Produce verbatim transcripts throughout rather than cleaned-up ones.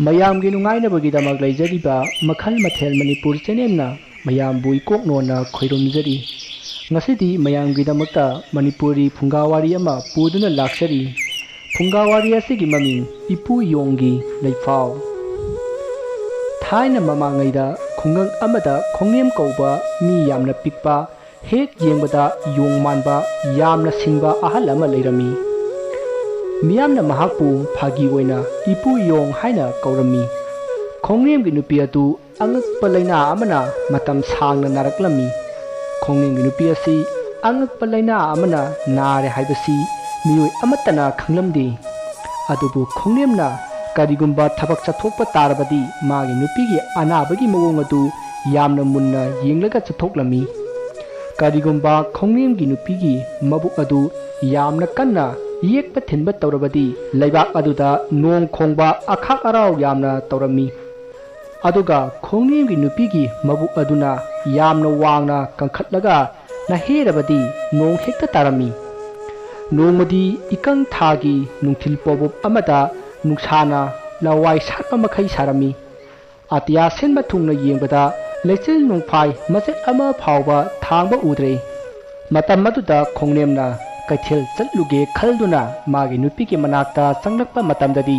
ꯃꯌꯥꯝꯒꯤ ꯅꯨꯡꯉꯥꯏꯅꯕꯒꯤꯗꯃꯛ ꯂꯩꯖꯔꯤꯕ ꯃꯈꯜ ꯃꯊꯦꯜ ꯃꯅꯤꯄꯨꯔ ꯆꯦꯅꯦꯜꯅ ꯃꯌꯥꯝꯕꯨ ꯏꯀꯣꯛꯅꯣꯅ ꯈꯣꯏꯔꯨꯝꯖꯔꯤ꯫ ꯉꯁꯤꯗꯤ ꯃꯌꯥꯝꯒꯤꯗꯃꯛꯇ ꯃꯅꯤꯄꯨꯔꯤ ꯐꯨꯡꯒꯥ ꯋꯥꯔꯤ ꯑꯃ ꯄꯨꯗꯨꯅ ꯂꯥꯛꯆꯔꯤ꯫ ꯐꯨꯡꯒꯥ ꯋꯥꯔꯤ ꯑꯁꯤꯒꯤ ꯃꯃꯤꯡ ꯏꯄꯨ ꯌꯣꯡꯒꯤ ꯂꯩꯐꯥꯎ꯫ ꯊꯥꯏꯅ ꯃꯃꯥꯡꯉꯩꯗ ꯈꯨꯡꯒꯪ ꯑꯃꯗ ꯈꯣꯡꯅꯦꯝ ꯀꯧꯕ ꯃꯤ ꯌꯥꯝꯅ ꯄꯤꯛꯄ, ꯍꯦꯛ ꯌꯦꯡꯕꯗ ꯌꯣꯡ ꯃꯥꯟꯕ, ꯌꯥꯝꯅ ꯁꯤꯡꯕ ꯑꯍꯜ ꯑꯃ ꯂꯩꯔꯝꯃꯤ꯫ ꯃꯤꯌꯥꯝꯅ ꯃꯍꯥꯛꯄꯨ ꯐꯥꯒꯤ ꯑꯣꯏꯅ ꯏꯄꯨ ꯌꯣꯡ ꯍꯥꯏꯅ ꯀꯧꯔꯝꯃꯤ꯫ ꯈꯣꯡꯅꯦꯝꯒꯤ ꯅꯨꯄꯤ ꯑꯗꯨ ꯑꯉꯛꯄ ꯂꯥꯏꯅꯥ ꯑꯃꯅ ꯃꯇꯝ ꯁꯥꯡꯅ ꯅꯥꯔꯛꯂꯝꯃꯤ꯫ ꯈꯣꯡꯅꯦꯝꯒꯤ ꯅꯨꯄꯤ ꯑꯁꯤ ꯑꯉꯛꯄ ꯂꯥꯏꯅꯥ ꯑꯃꯅ ꯅꯥꯔꯦ ꯍꯥꯏꯕꯁꯤ ꯃꯤꯑꯣꯏ ꯑꯃꯠꯇꯅ ꯈꯪꯂꯝꯗꯦ꯫ ꯑꯗꯨꯕꯨ ꯈꯣꯡꯅꯦꯝꯅ ꯀꯔꯤꯒꯨꯝꯕ ꯊꯕꯛ ꯆꯠꯊꯣꯛꯄ ꯇꯥꯔꯕꯗꯤ ꯃꯥꯒꯤ ꯅꯨꯄꯤꯒꯤ ꯑꯅꯥꯕꯒꯤ ꯃꯑꯣꯡ ꯑꯗꯨ ꯌꯥꯝꯅ ꯃꯨꯟꯅ ꯌꯦꯡꯂꯒ ꯆꯠꯊꯣꯛꯂꯝꯃꯤ꯫ ꯀꯔꯤꯒꯨꯝꯕ ꯈꯣꯡꯅꯦꯝꯒꯤ ꯅꯨꯄꯤꯒꯤ ꯃꯕꯨꯛ ꯑꯗꯨ ꯌꯥꯝꯅ ꯀꯟꯅ ꯌꯦꯛꯄ ꯊꯤꯟꯕ ꯇꯧꯔꯕꯗꯤ ꯂꯩꯕꯥꯛ ꯑꯗꯨꯗ ꯅꯣꯡ ꯈꯣꯡꯕ, ꯑꯈꯥꯛ ꯑꯔꯥꯎ ꯌꯥꯝꯅ ꯇꯧꯔꯝꯃꯤ꯫ ꯑꯗꯨꯒ ꯈꯣꯡꯅꯦꯝꯒꯤ ꯅꯨꯄꯤꯒꯤ ꯃꯕꯨꯛ ꯑꯗꯨꯅ ꯌꯥꯝꯅ ꯋꯥꯡꯅ ꯀꯟꯈꯠꯂꯒ ꯅꯍꯦꯔꯕꯗꯤ ꯅꯣꯡ ꯍꯦꯛꯇ ꯇꯥꯔꯝꯃꯤ꯫ ꯅꯣꯡꯃꯗꯤ ꯏꯀꯪ ꯊꯥꯒꯤ ꯅꯨꯡꯊꯤꯜ ꯄꯣꯕꯣꯞ ꯑꯃꯗ ꯅꯨꯡꯁꯥꯅ ꯂꯋꯥꯏ ꯁꯥꯠꯄ ꯃꯈꯩ ꯁꯥꯔꯝꯃꯤ꯫ ꯑꯇꯤꯌꯥ ꯁꯤꯟꯕ ꯊꯨꯡꯅ ꯌꯦꯡꯕꯗ ꯂꯩꯆꯤꯜ ꯅꯣꯡꯐꯥꯏ ꯃꯆꯦꯠ ꯑꯃ ꯐꯥꯎꯕ ꯊꯥꯡꯕ ꯎꯗ꯭ꯔꯦ꯫ ꯃꯇꯝ ꯑꯗꯨꯗ ꯈꯣꯡꯅꯦꯝꯅ ꯀꯩꯊꯦꯜ ꯆꯠꯂꯨꯒꯦ ꯈꯜꯗꯨꯅ ꯃꯥꯒꯤ ꯅꯨꯄꯤꯒꯤ ꯃꯅꯥꯛꯇ ꯆꯪꯂꯛꯄ ꯃꯇꯝꯗꯗꯤ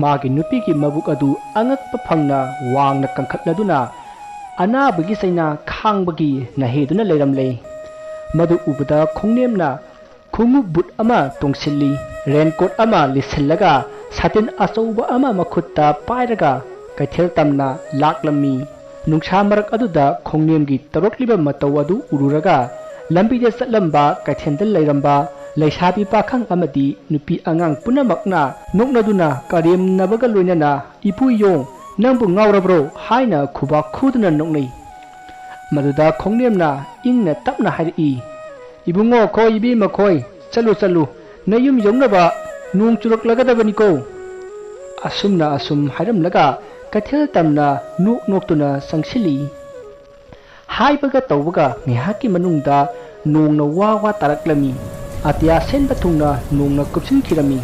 ꯃꯥꯒꯤ ꯅꯨꯄꯤꯒꯤ ꯃꯕꯨꯛ ꯑꯗꯨ ꯑꯉꯛꯄ ꯐꯪꯅ ꯋꯥꯡꯅ ꯀꯟꯈꯠꯂꯗꯨꯅ ꯑꯅꯥꯕꯒꯤ ꯆꯩꯅꯥ ꯈꯥꯡꯕꯒꯤ ꯅꯍꯦꯗꯨꯅ ꯂꯩꯔꯝꯂꯦ꯫ ꯃꯗꯨ ꯎꯕꯗ ꯈꯣꯡꯅꯦꯝꯅ ꯈꯣꯡꯎꯞ ꯕꯨꯠ ꯑꯃ ꯇꯣꯡꯁꯤꯜꯂꯤ, ꯔꯦꯟꯀꯣꯠ ꯑꯃ ꯂꯤꯠꯁꯤꯜꯂꯒ ꯁꯥꯇꯤꯟ ꯑꯆꯧꯕ ꯑꯃ ꯃꯈꯨꯠꯇ ꯄꯥꯏꯔꯒ ꯀꯩꯊꯦꯜ ꯇꯝꯅ ꯂꯥꯛꯂꯝꯃꯤ꯫ ꯅꯨꯡꯁꯥ ꯃꯔꯛ ꯑꯗꯨꯗ ꯈꯣꯡꯅꯦꯝꯒꯤ ꯇꯧꯔꯛꯂꯤꯕ ꯃꯇꯧ ꯑꯗꯨ ꯎꯔꯨꯔꯒ ꯂꯝꯕꯤꯗ ꯆꯠꯂꯝꯕ ꯀꯩꯊꯦꯜꯗ ꯂꯩꯔꯝꯕ ꯂꯩꯁꯥꯕꯤ ꯄꯥꯈꯪ ꯑꯃꯗꯤ ꯅꯨꯄꯤ ꯑꯉꯥꯡ ꯄꯨꯝꯅꯃꯛꯅ ꯅꯣꯛꯅꯗꯨꯅ ꯀꯔꯦꯝꯅꯕꯒ ꯂꯣꯏꯅꯅ "ꯏꯄꯨ ꯌꯣꯡ, ꯅꯪꯕꯨ ꯉꯥꯎꯔꯕ꯭ꯔꯣ?" ꯍꯥꯏꯅ ꯈꯨꯕꯥꯛ ꯈꯨꯗꯨꯅ ꯅꯣꯛꯅꯩ꯫ ꯃꯗꯨꯗ ꯈꯣꯡꯅꯦꯝꯅ ꯏꯪꯅ ꯇꯞꯅ ꯍꯥꯏꯔꯛꯏ, "ꯏꯕꯨꯡꯉꯣ ꯈꯣꯏ, ꯏꯕꯦꯝꯃ ꯈꯣꯏ, ꯆꯠꯂꯨ ꯆꯠꯂꯨ, ꯅꯌꯨꯝ ꯌꯧꯅꯕ ꯅꯣꯡ ꯆꯨꯔꯛꯂꯒꯗꯕꯅꯤꯀꯣ"꯫ ꯑꯁꯨꯝꯅ ꯑꯁꯨꯝ ꯍꯥꯏꯔꯝꯂꯒ ꯀꯩꯊꯦꯜ ꯇꯝꯅ ꯅꯣꯛ ꯅꯣꯛꯇꯨꯅ ꯆꯪꯁꯤꯜꯂꯤ꯫ ꯍꯥꯏꯕꯒ ꯇꯧꯕꯒ ꯉꯥꯏꯍꯥꯛꯀꯤ ꯃꯅꯨꯡꯗ ꯅꯣꯡꯅ ꯋꯥ ꯋꯥ ꯇꯥꯔꯛꯂꯝꯃꯤ꯫ ꯑꯇꯤꯌꯥ ꯁꯦꯟꯕ ꯊꯨꯡꯅ ꯅꯣꯡꯅ ꯀꯨꯞꯁꯤꯟꯈꯤꯔꯝꯃꯤ꯫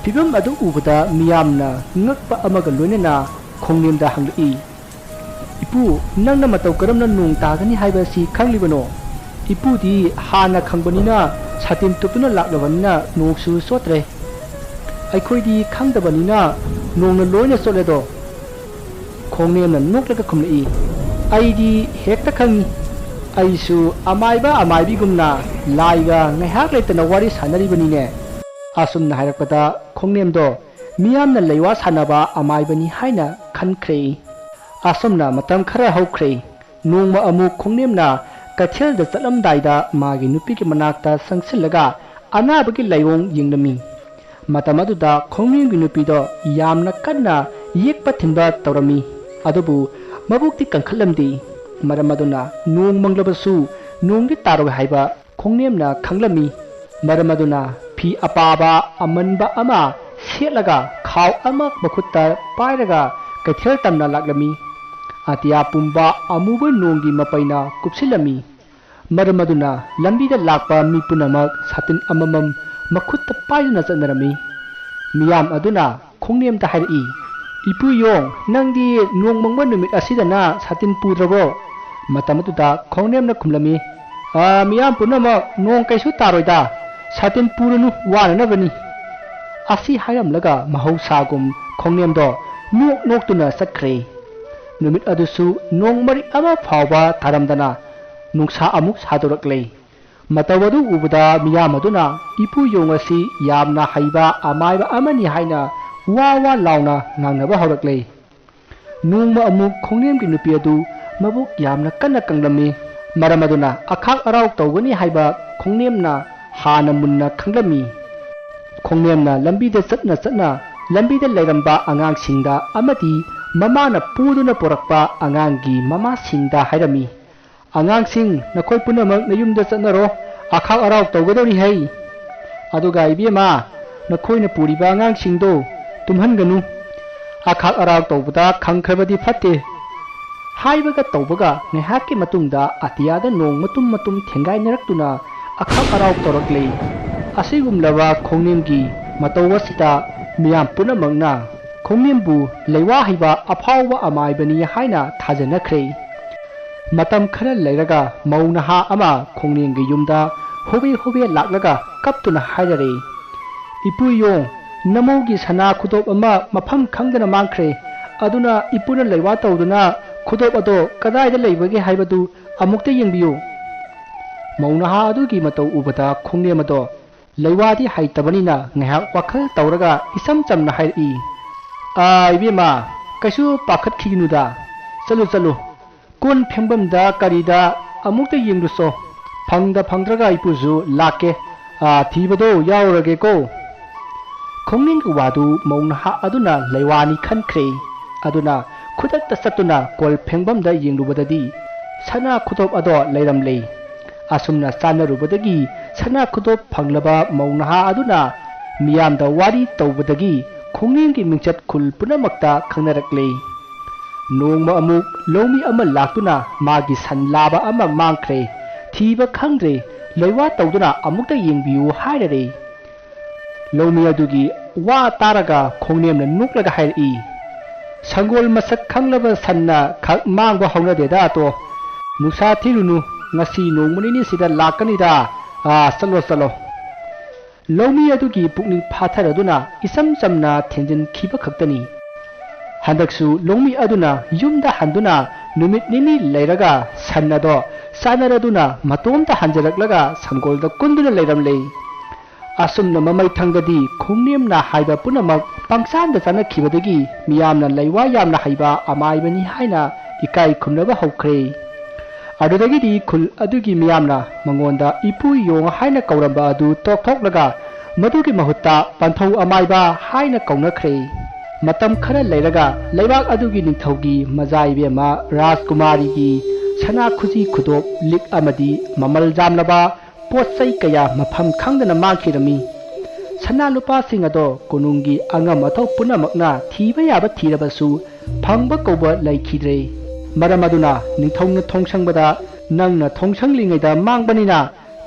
ꯐꯤꯚꯝ ꯑꯗꯨ ꯎꯕꯗ ꯃꯤꯌꯥꯝꯅ ꯉꯛꯄ ꯑꯃꯒ ꯂꯣꯏꯅꯅ ꯈꯣꯡꯅꯦꯝꯗ ꯍꯪꯂꯛꯏ, "ꯏꯄꯨ, ꯅꯪꯅ ꯃꯇꯧ ꯀꯔꯝꯅ ꯅꯣꯡ ꯇꯥꯒꯅꯤ ꯍꯥꯏꯕ ꯑꯁꯤ ꯈꯪꯂꯤꯕꯅꯣ? ꯏꯄꯨꯗꯤ ꯍꯥꯟꯅ ꯈꯪꯕꯅꯤꯅ ꯁꯥꯇꯤꯟ ꯇꯨꯞꯇꯨꯅ ꯂꯥꯛꯂꯕꯅꯤꯅ ꯅꯣꯡꯁꯨ ꯆꯣꯠꯇ꯭ꯔꯦ꯫ ꯑꯩꯈꯣꯏꯗꯤ ꯈꯪꯗꯕꯅꯤꯅ ꯅꯣꯡꯅ ꯂꯣꯏꯅ ꯆꯣꯠꯂꯦꯗꯣ꯫" ꯈꯣꯡꯅꯦꯝꯅ ꯅꯣꯛꯂꯒ ꯈꯨꯝꯂꯛꯏ, "ꯑꯩꯗꯤ ꯍꯦꯛꯇ ꯈꯪꯏ꯫ ꯑꯩꯁꯨ ꯑꯃꯥꯏꯕ ꯑꯃꯥꯏꯕꯤꯒꯨꯝꯅ ꯂꯥꯏꯒ ꯉꯥꯏꯍꯥꯛ ꯂꯩꯇꯅ ꯋꯥꯔꯤ ꯁꯥꯟꯅꯔꯤꯕꯅꯤꯅꯦ꯫" ꯑꯁꯨꯝꯅ ꯍꯥꯏꯔꯛꯄꯗ ꯈꯣꯡꯅꯦꯝꯗꯣ ꯃꯤꯌꯥꯝꯅ ꯂꯩꯋꯥ ꯁꯥꯟꯅꯕ ꯑꯃꯥꯏꯕꯅꯤ ꯍꯥꯏꯅ ꯈꯟꯈ꯭ꯔꯦ꯫ ꯑꯁꯨꯝꯅ ꯃꯇꯝ ꯈꯔ ꯍꯧꯈ꯭ꯔꯦ꯫ ꯅꯣꯡꯃ ꯑꯃꯨꯛ ꯈꯣꯡꯅꯦꯝꯅ ꯀꯩꯊꯦꯜꯗ ꯆꯠꯂꯝꯗꯥꯏꯗ ꯃꯥꯒꯤ ꯅꯨꯄꯤꯒꯤ ꯃꯅꯥꯛꯇ ꯆꯪꯁꯤꯜꯂꯒ ꯑꯅꯥꯕꯒꯤ ꯂꯥꯏꯑꯣꯡ ꯌꯦꯡꯂꯝꯃꯤ꯫ ꯃꯇꯝ ꯑꯗꯨꯗ ꯈꯣꯡꯅꯦꯝꯒꯤ ꯅꯨꯄꯤꯗꯣ ꯌꯥꯝꯅ ꯀꯟꯅ ꯌꯦꯛꯄ ꯊꯤꯟꯕ ꯇꯧꯔꯝꯃꯤ꯫ ꯑꯗꯨꯕꯨ ꯃꯕꯨꯛꯇꯤ ꯀꯟꯈꯠꯂꯝꯗꯦ꯫ ꯃꯔꯝ ꯑꯗꯨꯅ ꯅꯣꯡ ꯃꯪꯂꯕꯁꯨ ꯅꯣꯡꯗꯤ ꯇꯥꯔꯣꯏ ꯍꯥꯏꯕ ꯈꯣꯡꯅꯦꯝꯅ ꯈꯪꯂꯝꯃꯤ꯫ ꯃꯔꯝ ꯑꯗꯨꯅ ꯐꯤ ꯑꯄꯥꯕ ꯑꯃꯟꯕ ꯑꯃ ꯁꯦꯠꯂꯒ ꯈꯥꯎ ꯑꯃ ꯃꯈꯨꯠꯇ ꯄꯥꯏꯔꯒ ꯀꯩꯊꯦꯜ ꯇꯝꯅ ꯂꯥꯛꯂꯝꯃꯤ꯫ ꯑꯇꯤꯌꯥ ꯄꯨꯝꯕ ꯑꯃꯨꯕ ꯅꯣꯡꯒꯤ ꯃꯄꯩꯅ ꯀꯨꯞꯁꯤꯜꯂꯝꯃꯤ꯫ ꯃꯔꯝ ꯑꯗꯨꯅ ꯂꯝꯕꯤꯗ ꯂꯥꯛꯄ ꯃꯤ ꯄꯨꯝꯅꯃꯛ ꯁꯥꯇꯤꯟ ꯑꯃꯃꯝ ꯃꯈꯨꯠꯇ ꯄꯥꯏꯗꯨꯅ ꯆꯠꯅꯔꯝꯃꯤ꯫ ꯃꯤꯌꯥꯝ ꯑꯗꯨꯅ ꯈꯣꯡꯅꯦꯝꯗ ꯍꯥꯏꯔꯛꯏ, "ꯏꯄꯨ ꯌꯣꯡ, ꯅꯪꯗꯤ ꯅꯣꯡ ꯃꯪꯕ ꯅꯨꯃꯤꯠ ꯑꯁꯤꯗꯅ ꯁꯥꯇꯤꯟ ꯄꯨꯗ꯭ꯔꯕꯣ?" ꯃꯇꯝ ꯑꯗꯨꯗ ꯈꯣꯡꯅꯦꯝꯅ ꯈꯨꯝꯂꯝꯃꯤ, "ꯑ, ꯃꯤꯌꯥꯝ ꯄꯨꯝꯅꯃꯛ ꯅꯣꯡ ꯀꯩꯁꯨ ꯇꯥꯔꯣꯏꯗ, ꯁꯥꯇꯤꯟ ꯄꯨꯔꯨꯅꯨ, ꯋꯥꯅꯅꯕꯅꯤ꯫" ꯑꯁꯤ ꯍꯥꯏꯔꯝꯂꯒ ꯃꯍꯧꯁꯥꯒꯨꯝ ꯈꯣꯡꯅꯦꯝꯗꯣ ꯅꯣꯛ ꯅꯣꯛꯇꯨꯅ ꯆꯠꯈ꯭ꯔꯦ꯫ ꯅꯨꯃꯤꯠ ꯑꯗꯨꯁꯨ ꯅꯣꯡ ꯃꯔꯤꯛ ꯑꯃ ꯐꯥꯎꯕ ꯇꯥꯔꯝꯗꯅ ꯅꯨꯡꯁꯥ ꯑꯃꯨꯛ ꯁꯥꯗꯣꯔꯛꯂꯦ꯫ ꯃꯇꯧ ꯑꯗꯨ ꯎꯕꯗ ꯃꯤꯌꯥꯝ ꯑꯗꯨꯅ ꯏꯄꯨ ꯌꯣꯡ ꯑꯁꯤ ꯌꯥꯝꯅ ꯍꯩꯕ ꯑꯃꯥꯏꯕ ꯑꯃꯅꯤ ꯍꯥꯏꯅ ꯋꯥ ꯋꯥ ꯂꯥꯎꯅ ꯉꯥꯡꯅꯕ ꯍꯧꯔꯛꯂꯦ꯫ ꯅꯣꯡꯃ ꯑꯃꯨꯛ ꯈꯣꯡꯅꯦꯝꯒꯤ ꯅꯨꯄꯤ ꯑꯗꯨ ꯃꯕꯨꯛ ꯌꯥꯝꯅ ꯀꯟꯅ ꯀꯪꯂꯝꯃꯤ꯫ ꯃꯔꯝ ꯑꯗꯨꯅ ꯑꯈꯥꯛ ꯑꯔꯥꯎ ꯇꯧꯒꯅꯤ ꯍꯥꯏꯕ ꯈꯣꯡꯅꯦꯝꯅ ꯍꯥꯟꯅ ꯃꯨꯟꯅ ꯈꯪꯂꯝꯃꯤ꯫ ꯈꯣꯡꯅꯦꯝꯅ ꯂꯝꯕꯤꯗ ꯆꯠꯅ ꯆꯠꯅ ꯂꯝꯕꯤꯗ ꯂꯩꯔꯝꯕ ꯑꯉꯥꯡꯁꯤꯡꯗ ꯑꯃꯗꯤ ꯃꯃꯥꯅ ꯄꯨꯗꯨꯅ ꯄꯨꯔꯛꯄ ꯑꯉꯥꯡꯒꯤ ꯃꯃꯥꯁꯤꯡꯗ ꯍꯥꯏꯔꯝꯃꯤ, "ꯑꯉꯥꯡꯁꯤꯡ, ꯅꯈꯣꯏ ꯄꯨꯝꯅꯃꯛ ꯅꯌꯨꯝꯗ ꯆꯠꯅꯔꯣ, ꯑꯈꯥꯛ ꯑꯔꯥꯎ ꯇꯧꯒꯗꯧꯔꯤ ꯍꯩ꯫ ꯑꯗꯨꯒ ꯏꯕꯦꯝꯃ, ꯅꯈꯣꯏꯅ ꯄꯨꯔꯤꯕ ꯑꯉꯥꯡꯁꯤꯡꯗꯣ ꯇꯨꯝꯍꯟꯒꯅꯨ꯫ ꯑꯈꯥꯛ ꯑꯔꯥꯎ ꯇꯧꯕꯗ ꯈꯪꯈ꯭ꯔꯕꯗꯤ ꯐꯠꯇꯦ꯫" ꯍꯥꯏꯕꯒ ꯇꯧꯕꯒ ꯉꯥꯏꯍꯥꯛꯀꯤ ꯃꯇꯨꯡꯗ ꯑꯇꯤꯌꯥꯗ ꯅꯣꯡ ꯃꯇꯨꯝ ꯃꯇꯨꯝ ꯊꯦꯡꯒꯥꯏꯅꯔꯛꯇꯨꯅ ꯑꯈꯥꯛ ꯑꯔꯥꯎ ꯇꯧꯔꯛꯂꯦ꯫ ꯑꯁꯤꯒꯨꯝꯂꯕ ꯈꯣꯡꯅꯦꯝꯒꯤ ꯃꯇꯧ ꯑꯁꯤꯗ ꯃꯤꯌꯥꯝ ꯄꯨꯝꯅꯃꯛꯅ ꯈꯣꯡꯅꯦꯝꯕꯨ ꯂꯩꯋꯥ ꯍꯩꯕ ꯑꯐꯥꯎꯕ ꯑꯃꯥꯏꯕꯅꯤ ꯍꯥꯏꯅ ꯊꯥꯖꯅꯈ꯭ꯔꯦ꯫ ꯃꯇꯝ ꯈꯔ ꯂꯩꯔꯒ ꯃꯧ ꯅꯍꯥ ꯑꯃ ꯈꯣꯡꯅꯦꯝꯒꯤ ꯌꯨꯝꯗ ꯍꯣꯕꯦ ꯍꯣꯕꯦ ꯂꯥꯛꯂꯒ ꯀꯞꯇꯨꯅ ꯍꯥꯏꯔꯔꯦ, "ꯏꯄꯨ ꯏꯌꯣꯡ, ꯅꯃꯧꯒꯤ ꯁꯅꯥ ꯈꯨꯗꯣꯞ ꯑꯃ ꯃꯐꯝ ꯈꯪꯗꯅ ꯃꯥꯡꯈ꯭ꯔꯦ꯫ ꯑꯗꯨꯅ ꯏꯄꯨꯅ ꯂꯩꯋꯥ ꯇꯧꯗꯨꯅ ꯈꯨꯗꯣꯞ ꯑꯗꯣ ꯀꯗꯥꯏꯗ ꯂꯩꯕꯒꯦ ꯍꯥꯏꯕꯗꯨ ꯑꯃꯨꯛꯇ ꯌꯦꯡꯕꯤꯌꯨ"꯫ ꯃꯧ ꯅꯍꯥ ꯑꯗꯨꯒꯤ ꯃꯇꯧ ꯎꯕꯗ ꯈꯣꯡꯅꯦꯝ ꯑꯗꯣ ꯂꯩꯋꯥꯗꯤ ꯍꯩꯇꯕꯅꯤꯅ ꯉꯥꯏꯍꯥꯛ ꯋꯥꯈꯜ ꯇꯧꯔꯒ ꯏꯆꯝ ꯆꯝꯅ ꯍꯥꯏꯔꯛꯏ, "ꯑꯥ, ꯏꯕꯦꯝꯃ, ꯀꯩꯁꯨ ꯄꯥꯈꯠꯈꯤꯒꯅꯨꯗ꯫ ꯆꯠꯂꯨ, ꯆꯠꯂꯨ꯫ ꯀꯣꯟ ꯐꯦꯡꯐꯝꯗ ꯀꯔꯤꯗ ꯑꯃꯨꯛꯇ ꯌꯦꯡꯂꯨꯆꯣ꯫ ꯐꯪꯗ ꯐꯪꯗ꯭ꯔꯒ ꯏꯄꯨꯁꯨ ꯂꯥꯛꯀꯦ꯫ ꯑꯥ, ꯊꯤꯕꯗꯣ ꯌꯥꯎꯔꯒꯦꯀꯣ"꯫ ꯈꯣꯡꯅꯤꯡꯒꯤ ꯋꯥꯗꯨ ꯃꯧ ꯅꯍꯥ ꯑꯗꯨꯅ ꯂꯩꯋꯥꯅꯤ ꯈꯟꯈ꯭ꯔꯦ꯫ ꯑꯗꯨꯅ ꯈꯨꯗꯛꯇ ꯆꯠꯇꯨꯅ ꯀꯣꯜ ꯐꯦꯡꯐꯝꯗ ꯌꯦꯡꯂꯨꯕꯗꯗꯤ ꯁꯅꯥ ꯈꯨꯗꯣꯞ ꯑꯗꯣ ꯂꯩꯔꯝꯂꯦ꯫ ꯑꯁꯨꯝꯅ ꯆꯥꯟꯅꯔꯨꯕꯗꯒꯤ ꯁꯅꯥ ꯈꯨꯗꯣꯞ ꯐꯪꯂꯕ ꯃꯧ ꯅꯍꯥ ꯑꯗꯨꯅ ꯃꯤꯌꯥꯝꯗ ꯋꯥꯔꯤ ꯇꯧꯕꯗꯒꯤ ꯈꯣꯡꯅꯦꯝꯒꯤ ꯃꯤꯡꯆꯠ ꯈꯨꯜ ꯄꯨꯝꯅꯃꯛꯇ ꯈꯪꯅꯔꯛꯂꯦ꯫ ꯅꯣꯡꯃ ꯑꯃꯨꯛ ꯂꯧꯃꯤ ꯑꯃ ꯂꯥꯛꯇꯨꯅ ꯃꯥꯒꯤ ꯁꯟ ꯂꯥꯕ ꯑꯃ ꯃꯥꯡꯈ꯭ꯔꯦ, ꯊꯤꯕ ꯈꯪꯗ꯭ꯔꯦ, ꯂꯩꯋꯥ ꯇꯧꯗꯨꯅ ꯑꯃꯨꯛꯇ ꯌꯦꯡꯕꯤꯌꯨ ꯍꯥꯏꯔꯔꯦ꯫ ꯂꯧꯃꯤ ꯑꯗꯨꯒꯤ ꯋꯥ ꯇꯥꯔꯒ ꯈꯣꯡꯅꯦꯝꯅ ꯅꯣꯛꯂꯒ ꯍꯥꯏꯔꯛꯏ, "ꯁꯪꯒꯣꯜ ꯃꯁꯛ ꯈꯪꯂꯕ ꯁꯟꯅ ꯈꯛ ꯃꯥꯡꯕ ꯍꯧꯅꯗꯦꯗ ꯑꯇꯣ꯫ ꯅꯨꯡꯁꯥ ꯊꯤꯔꯨꯅꯨ, ꯉꯁꯤ ꯅꯣꯡꯃ ꯅꯤꯅꯤꯁꯤꯗ ꯂꯥꯛꯀꯅꯤꯗ꯫ ꯑꯥ, ꯆꯠꯂꯣ, ꯆꯠꯂꯣ"꯫ ꯂꯧꯃꯤ ꯑꯗꯨꯒꯤ ꯄꯨꯛꯅꯤꯡ ꯐꯥꯊꯔꯗꯨꯅ ꯏꯆꯝ ꯆꯝꯅ ꯊꯦꯝꯖꯤꯟꯈꯤꯕ ꯈꯛꯇꯅꯤ꯫ ꯍꯟꯗꯛꯁꯨ ꯂꯧꯃꯤ ꯑꯗꯨꯅ ꯌꯨꯝꯗ ꯍꯟꯗꯨꯅ ꯅꯨꯃꯤꯠ ꯅꯤꯅꯤ ꯂꯩꯔꯒ ꯁꯟ ꯑꯗꯣ ꯆꯥꯟꯅꯔꯗꯨꯅ ꯃꯇꯣꯝꯇ ꯍꯟꯖꯔꯛꯂꯒ ꯁꯪꯒꯣꯜꯗ ꯀꯨꯟꯗꯨꯅ ꯂꯩꯔꯝꯂꯦ꯫ ꯑꯁꯨꯝꯅ ꯃꯃꯩ ꯊꯪꯗꯗꯤ ꯈꯣꯡꯅꯦꯝꯅ ꯍꯥꯏꯕ ꯄꯨꯝꯅꯃꯛ ꯄꯪꯁꯥꯟꯗ ꯆꯥꯟꯅꯈꯤꯕꯗꯒꯤ ꯃꯤꯌꯥꯝꯅ ꯂꯩꯋꯥ ꯌꯥꯝꯅ ꯍꯩꯕ ꯑꯃꯥꯏꯕꯅꯤ ꯍꯥꯏꯅ ꯏꯀꯥꯏ ꯈꯨꯝꯅꯕ ꯍꯧꯈ꯭ꯔꯦ꯫ ꯑꯗꯨꯗꯒꯤꯗꯤ ꯈꯨꯜ ꯑꯗꯨꯒꯤ ꯃꯤꯌꯥꯝꯅ ꯃꯉꯣꯟꯗ ꯏꯄꯨ ꯏꯌꯣꯡ ꯍꯥꯏꯅ ꯀꯧꯔꯝꯕ ꯑꯗꯨ ꯇꯣꯛꯊꯣꯛꯂꯒ ꯃꯗꯨꯒꯤ ꯃꯍꯨꯠꯇ ꯄꯟꯊꯧ ꯑꯃꯥꯏꯕ ꯍꯥꯏꯅ ꯀꯧꯅꯈ꯭ꯔꯦ꯫ ꯃꯇꯝ ꯈꯔ ꯂꯩꯔꯒ ꯂꯩꯕꯥꯛ ꯑꯗꯨꯒꯤ ꯅꯤꯡꯊꯧꯒꯤ ꯃꯖꯥ ꯏꯕꯦꯝꯃ ꯔꯥꯖꯀꯨꯃꯥꯔꯤꯒꯤ ꯁꯅꯥ ꯈꯨꯖꯤ ꯈꯨꯗꯣꯞ ꯂꯤꯛ ꯑꯃꯗꯤ ꯃꯃꯜ ꯌꯥꯝꯂꯕ ꯄꯣꯠ ꯆꯩ ꯀꯌꯥ ꯃꯐꯝ ꯈꯪꯗꯅ ꯃꯥꯡꯈꯤꯔꯝꯃꯤ꯫ ꯁꯅꯥ ꯂꯨꯄꯥꯁꯤꯡ ꯑꯗꯣ ꯀꯣꯅꯨꯡꯒꯤ ꯑꯉꯝ ꯑꯊꯧ ꯄꯨꯝꯅꯃꯛꯅ ꯊꯤꯕ ꯌꯥꯕ ꯊꯤꯔꯕꯁꯨ ꯐꯪꯕ ꯀꯧꯕ ꯂꯩꯈꯤꯗ꯭ꯔꯦ꯫ ꯃꯔꯝ ꯑꯗꯨꯅ ꯅꯤꯡꯊꯧꯅ ꯊꯣꯡꯁꯪꯕꯗ, "ꯅꯪꯅ ꯊꯣꯡꯁꯪꯂꯤꯉꯩꯗ ꯃꯥꯡꯕꯅꯤꯅ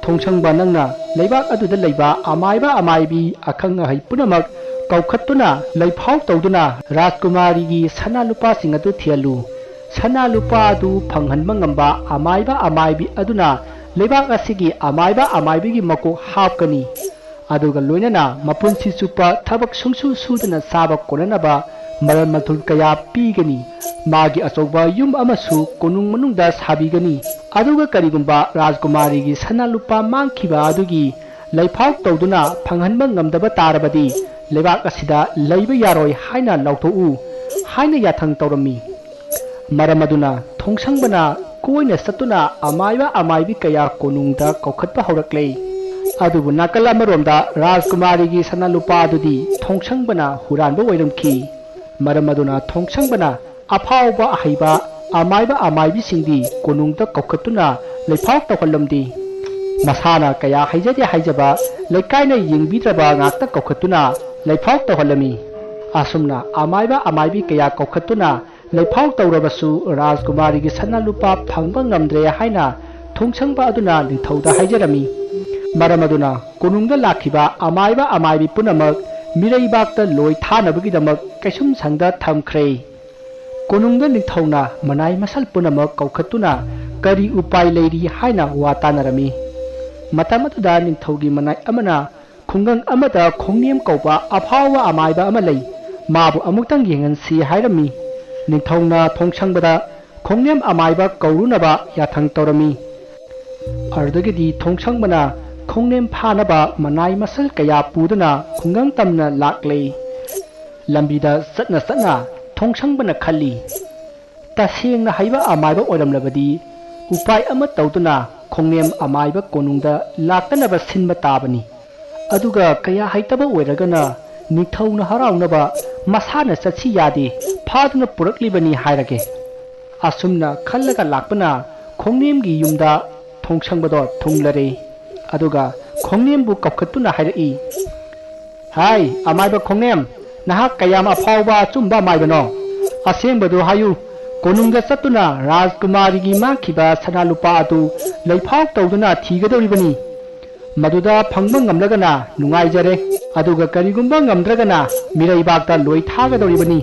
ꯊꯣꯡꯁꯪꯕ, ꯅꯪꯅ ꯂꯩꯕꯥꯛ ꯑꯗꯨꯗ ꯂꯩꯕ ꯑꯃꯥꯏꯕ ꯑꯃꯥꯏꯕꯤ, ꯑꯈꯪ ꯑꯍꯩ ꯄꯨꯝꯅꯃꯛ ꯀꯧꯈꯠꯇꯨꯅ ꯂꯩꯐꯥꯎ ꯇꯧꯗꯨꯅ ꯔꯥꯖꯀꯨꯃꯥꯔꯤꯒꯤ ꯁꯅꯥ ꯂꯨꯄꯥꯁꯤꯡ ꯑꯗꯨ ꯊꯤꯍꯜꯂꯨ꯫ ꯁꯅꯥ ꯂꯨꯄꯥ ꯑꯗꯨ ꯐꯪꯍꯟꯕ ꯉꯝꯕ ꯑꯃꯥꯏꯕ ꯑꯃꯥꯏꯕꯤ ꯑꯗꯨꯅ ꯂꯩꯕꯥꯛ ꯑꯁꯤꯒꯤ ꯑꯃꯥꯏꯕ ꯑꯃꯥꯏꯕꯤꯒꯤ ꯃꯀꯣꯛ ꯍꯥꯞꯀꯅꯤ꯫ ꯑꯗꯨꯒ ꯂꯣꯏꯅꯅ ꯃꯄꯨꯟꯁꯤ ꯆꯨꯞꯄ ꯊꯕꯛ ꯁꯨꯡꯁꯨ ꯁꯨꯗꯅ ꯆꯥꯕ ꯀꯣꯟꯅꯅꯕ ꯃꯔꯜ ꯃꯊꯨꯝ ꯀꯌꯥ ꯄꯤꯒꯅꯤ꯫ ꯃꯥꯒꯤ ꯑꯆꯧꯕ ꯌꯨꯝ ꯑꯃꯁꯨ ꯀꯣꯅꯨꯡ ꯃꯅꯨꯡꯗ ꯁꯥꯕꯤꯒꯅꯤ꯫ ꯑꯗꯨꯒ ꯀꯔꯤꯒꯨꯝꯕ ꯔꯥꯖꯀꯨꯃꯥꯔꯤꯒꯤ ꯁꯅꯥ ꯂꯨꯄꯥ ꯃꯥꯡꯈꯤꯕ ꯑꯗꯨꯒꯤ ꯂꯩꯐꯥꯎ ꯇꯧꯗꯨꯅ ꯐꯪꯍꯟꯕ ꯉꯝꯗꯕ ꯇꯥꯔꯕꯗꯤ ꯂꯩꯕꯥꯛ ꯑꯁꯤꯗ ꯂꯩꯕ ꯌꯥꯔꯣꯏ ꯍꯥꯏꯅ ꯂꯥꯎꯊꯣꯛꯎ ꯍꯥꯏꯅ ꯌꯥꯊꯪ ꯇꯧꯔꯝꯃꯤ꯫ ꯃꯔꯝ ꯑꯗꯨꯅ ꯊꯣꯡꯁꯪꯕꯅ ꯀꯣꯏꯅ ꯆꯠꯇꯨꯅ ꯑꯃꯥꯏꯕ ꯑꯃꯥꯏꯕꯤ ꯀꯌꯥ ꯀꯣꯅꯨꯡꯗ ꯀꯧꯈꯠꯄ ꯍꯧꯔꯛꯂꯦ꯫ ꯑꯗꯨꯕꯨ ꯅꯥꯀꯜ ꯑꯃꯔꯣꯝꯗ ꯔꯥꯖꯀꯨꯃꯥꯔꯤꯒꯤ ꯁꯅꯥ ꯂꯨꯄꯥ ꯑꯗꯨꯗꯤ ꯊꯣꯡꯁꯪꯕꯅ ꯍꯨꯔꯥꯟꯕ ꯑꯣꯏꯔꯝꯈꯤ꯫ ꯃꯔꯝ ꯑꯗꯨꯅ ꯊꯣꯡꯁꯪꯕꯅ ꯑꯐꯥꯎꯕ ꯑꯍꯩꯕ ꯑꯃꯥꯏꯕ ꯑꯃꯥꯏꯕꯤꯁꯤꯡꯗꯤ ꯀꯣꯅꯨꯡꯗ ꯀꯧꯈꯠꯇꯨꯅ ꯂꯩꯐꯥꯎ ꯇꯧꯍꯜꯂꯝꯗꯦ꯫ ꯃꯁꯥꯅ ꯀꯌꯥ ꯍꯩꯖꯗꯦ ꯍꯥꯏꯖꯕ ꯂꯩꯀꯥꯏꯅ ꯌꯦꯡꯕꯤꯗ꯭ꯔꯕ ꯉꯥꯛꯇ ꯀꯧꯈꯠꯇꯨꯅ ꯂꯩꯐꯥꯎ ꯇꯧꯍꯜꯂꯝꯃꯤ꯫ ꯑꯁꯨꯝꯅ ꯑꯃꯥꯏꯕ ꯑꯃꯥꯏꯕꯤ ꯀꯌꯥ ꯀꯧꯈꯠꯇꯨꯅ ꯂꯩꯐꯥꯎ ꯇꯧꯔꯕꯁꯨ ꯔꯥꯖꯀꯨꯃꯥꯔꯤꯒꯤ ꯁꯅꯥ ꯂꯨꯄꯥ ꯐꯪꯕ ꯉꯝꯗ꯭ꯔꯦ ꯍꯥꯏꯅ ꯊꯣꯡꯁꯪꯕ ꯑꯗꯨꯅ ꯅꯤꯡꯊꯧꯗ ꯍꯥꯏꯖꯔꯝꯃꯤ꯫ ꯃꯔꯝ ꯑꯗꯨꯅ ꯀꯣꯅꯨꯡꯗ ꯂꯥꯛꯈꯤꯕ ꯑꯃꯥꯏꯕ ꯑꯃꯥꯏꯕꯤ ꯄꯨꯝꯅꯃꯛ ꯃꯤꯔꯩꯕꯥꯛꯇ ꯂꯣꯏ ꯊꯥꯅꯕꯒꯤꯗꯃꯛ ꯀꯩꯁꯨꯝꯁꯪꯗ ꯊꯝꯈ꯭ꯔꯦ꯫ ꯀꯣꯅꯨꯡꯗ ꯅꯤꯡꯊꯧꯅ ꯃꯅꯥꯏ ꯃꯁꯜ ꯄꯨꯝꯅꯃꯛ ꯀꯧꯈꯠꯇꯨꯅ ꯀꯔꯤ ꯎꯄꯥꯏ ꯂꯩꯔꯤ ꯍꯥꯏꯅ ꯋꯥ ꯇꯥꯅꯔꯝꯃꯤ꯫ ꯃꯇꯝ ꯑꯗꯨꯗ ꯅꯤꯡꯊꯧꯒꯤ ꯃꯅꯥꯏ ꯑꯃꯅ ꯈꯨꯡꯒꯪ ꯑꯃꯗ ꯈꯣꯡꯅꯦꯝ ꯀꯧꯕ ꯑꯐꯥꯎꯕ ꯑꯃꯥꯏꯕ ꯑꯃ ꯂꯩ, ꯃꯥꯕꯨ ꯑꯃꯨꯛꯇꯪ ꯌꯦꯡꯍꯟꯁꯤ ꯍꯥꯏꯔꯝꯃꯤ꯫ ꯅꯤꯡꯊꯧꯅ ꯊꯣꯡꯁꯪꯕꯗ ꯈꯣꯡꯅꯦꯝ ꯑꯃꯥꯏꯕ ꯀꯧꯔꯨꯅꯕ ꯌꯥꯊꯪ ꯇꯧꯔꯝꯃꯤ꯫ ꯑꯗꯨꯗꯒꯤꯗꯤ ꯊꯣꯡꯁꯪꯕꯅ ꯈꯣꯡꯅꯦꯝ ꯐꯥꯅꯕ ꯃꯅꯥꯏ ꯃꯁꯜ ꯀꯌꯥ ꯄꯨꯗꯨꯅ ꯈꯨꯡꯒꯪ ꯇꯝꯅ ꯂꯥꯛꯂꯦ꯫ ꯂꯝꯕꯤꯗ ꯆꯠꯅ ꯆꯠꯅ ꯊꯣꯡꯁꯪꯕꯅ ꯈꯜꯂꯤ, ꯇꯁꯦꯡꯅ ꯍꯩꯕ ꯑꯃꯥꯏꯕ ꯑꯣꯏꯔꯝꯂꯕꯗꯤ ꯎꯄꯥꯏ ꯑꯃ ꯇꯧꯗꯨꯅ ꯈꯣꯡꯅꯦꯝ ꯑꯃꯥꯏꯕ ꯀꯣꯅꯨꯡꯗ ꯂꯥꯛꯇꯅꯕ ꯁꯤꯟꯕ ꯇꯥꯕꯅꯤ꯫ ꯑꯗꯨꯒ ꯀꯌꯥ ꯍꯩꯇꯕ ꯑꯣꯏꯔꯒꯅ ꯅꯤꯡꯊꯧꯅ ꯍꯔꯥꯎꯅꯕ ꯃꯁꯥꯅ ꯆꯠꯁꯤ ꯌꯥꯗꯦ, ꯐꯥꯗꯨꯅ ꯄꯨꯔꯛꯂꯤꯕꯅꯤ ꯍꯥꯏꯔꯒꯦ꯫ ꯑꯁꯨꯝꯅ ꯈꯜꯂꯒ ꯂꯥꯛꯄꯅ ꯈꯣꯡꯅꯦꯝꯒꯤ ꯌꯨꯝꯗ ꯊꯣꯡꯁꯪꯕꯗꯣ ꯊꯨꯡꯂꯔꯦ꯫ ꯑꯗꯨꯒ ꯈꯣꯡꯅꯦꯝꯕꯨ ꯀꯧꯈꯠꯇꯨꯅ ꯍꯥꯏꯔꯛꯏ, "ꯍꯥꯏ, ꯑꯃꯥꯏꯕ ꯈꯣꯡꯅꯦꯝ, ꯅꯍꯥꯛ ꯀꯌꯥꯝ ꯑꯐꯥꯎꯕ ꯑꯆꯨꯝꯕ ꯑꯃꯥꯏꯕꯅꯣ? ꯑꯁꯦꯡꯕꯗꯨ ꯍꯥꯏꯌꯨ, ꯀꯣꯅꯨꯡꯗ ꯆꯠꯇꯨꯅ ꯔꯥꯖꯀꯨꯃꯥꯔꯤꯒꯤ ꯃꯥꯡꯈꯤꯕ ꯁꯅꯥ ꯂꯨꯄꯥ ꯑꯗꯨ ꯂꯩꯐꯥꯎ ꯇꯧꯗꯨꯅ ꯊꯤꯒꯗꯧꯔꯤꯕꯅꯤ꯫ ꯃꯗꯨꯗ ꯐꯪꯕ ꯉꯝꯂꯒꯅ ꯅꯨꯡꯉꯥꯏꯖꯔꯦ, ꯑꯗꯨꯒ ꯀꯔꯤꯒꯨꯝꯕ ꯉꯝꯗ꯭ꯔꯒꯅ ꯃꯤꯔꯩꯕꯥꯛꯇ ꯂꯣꯏ ꯊꯥꯒꯗꯧꯔꯤꯕꯅꯤ꯫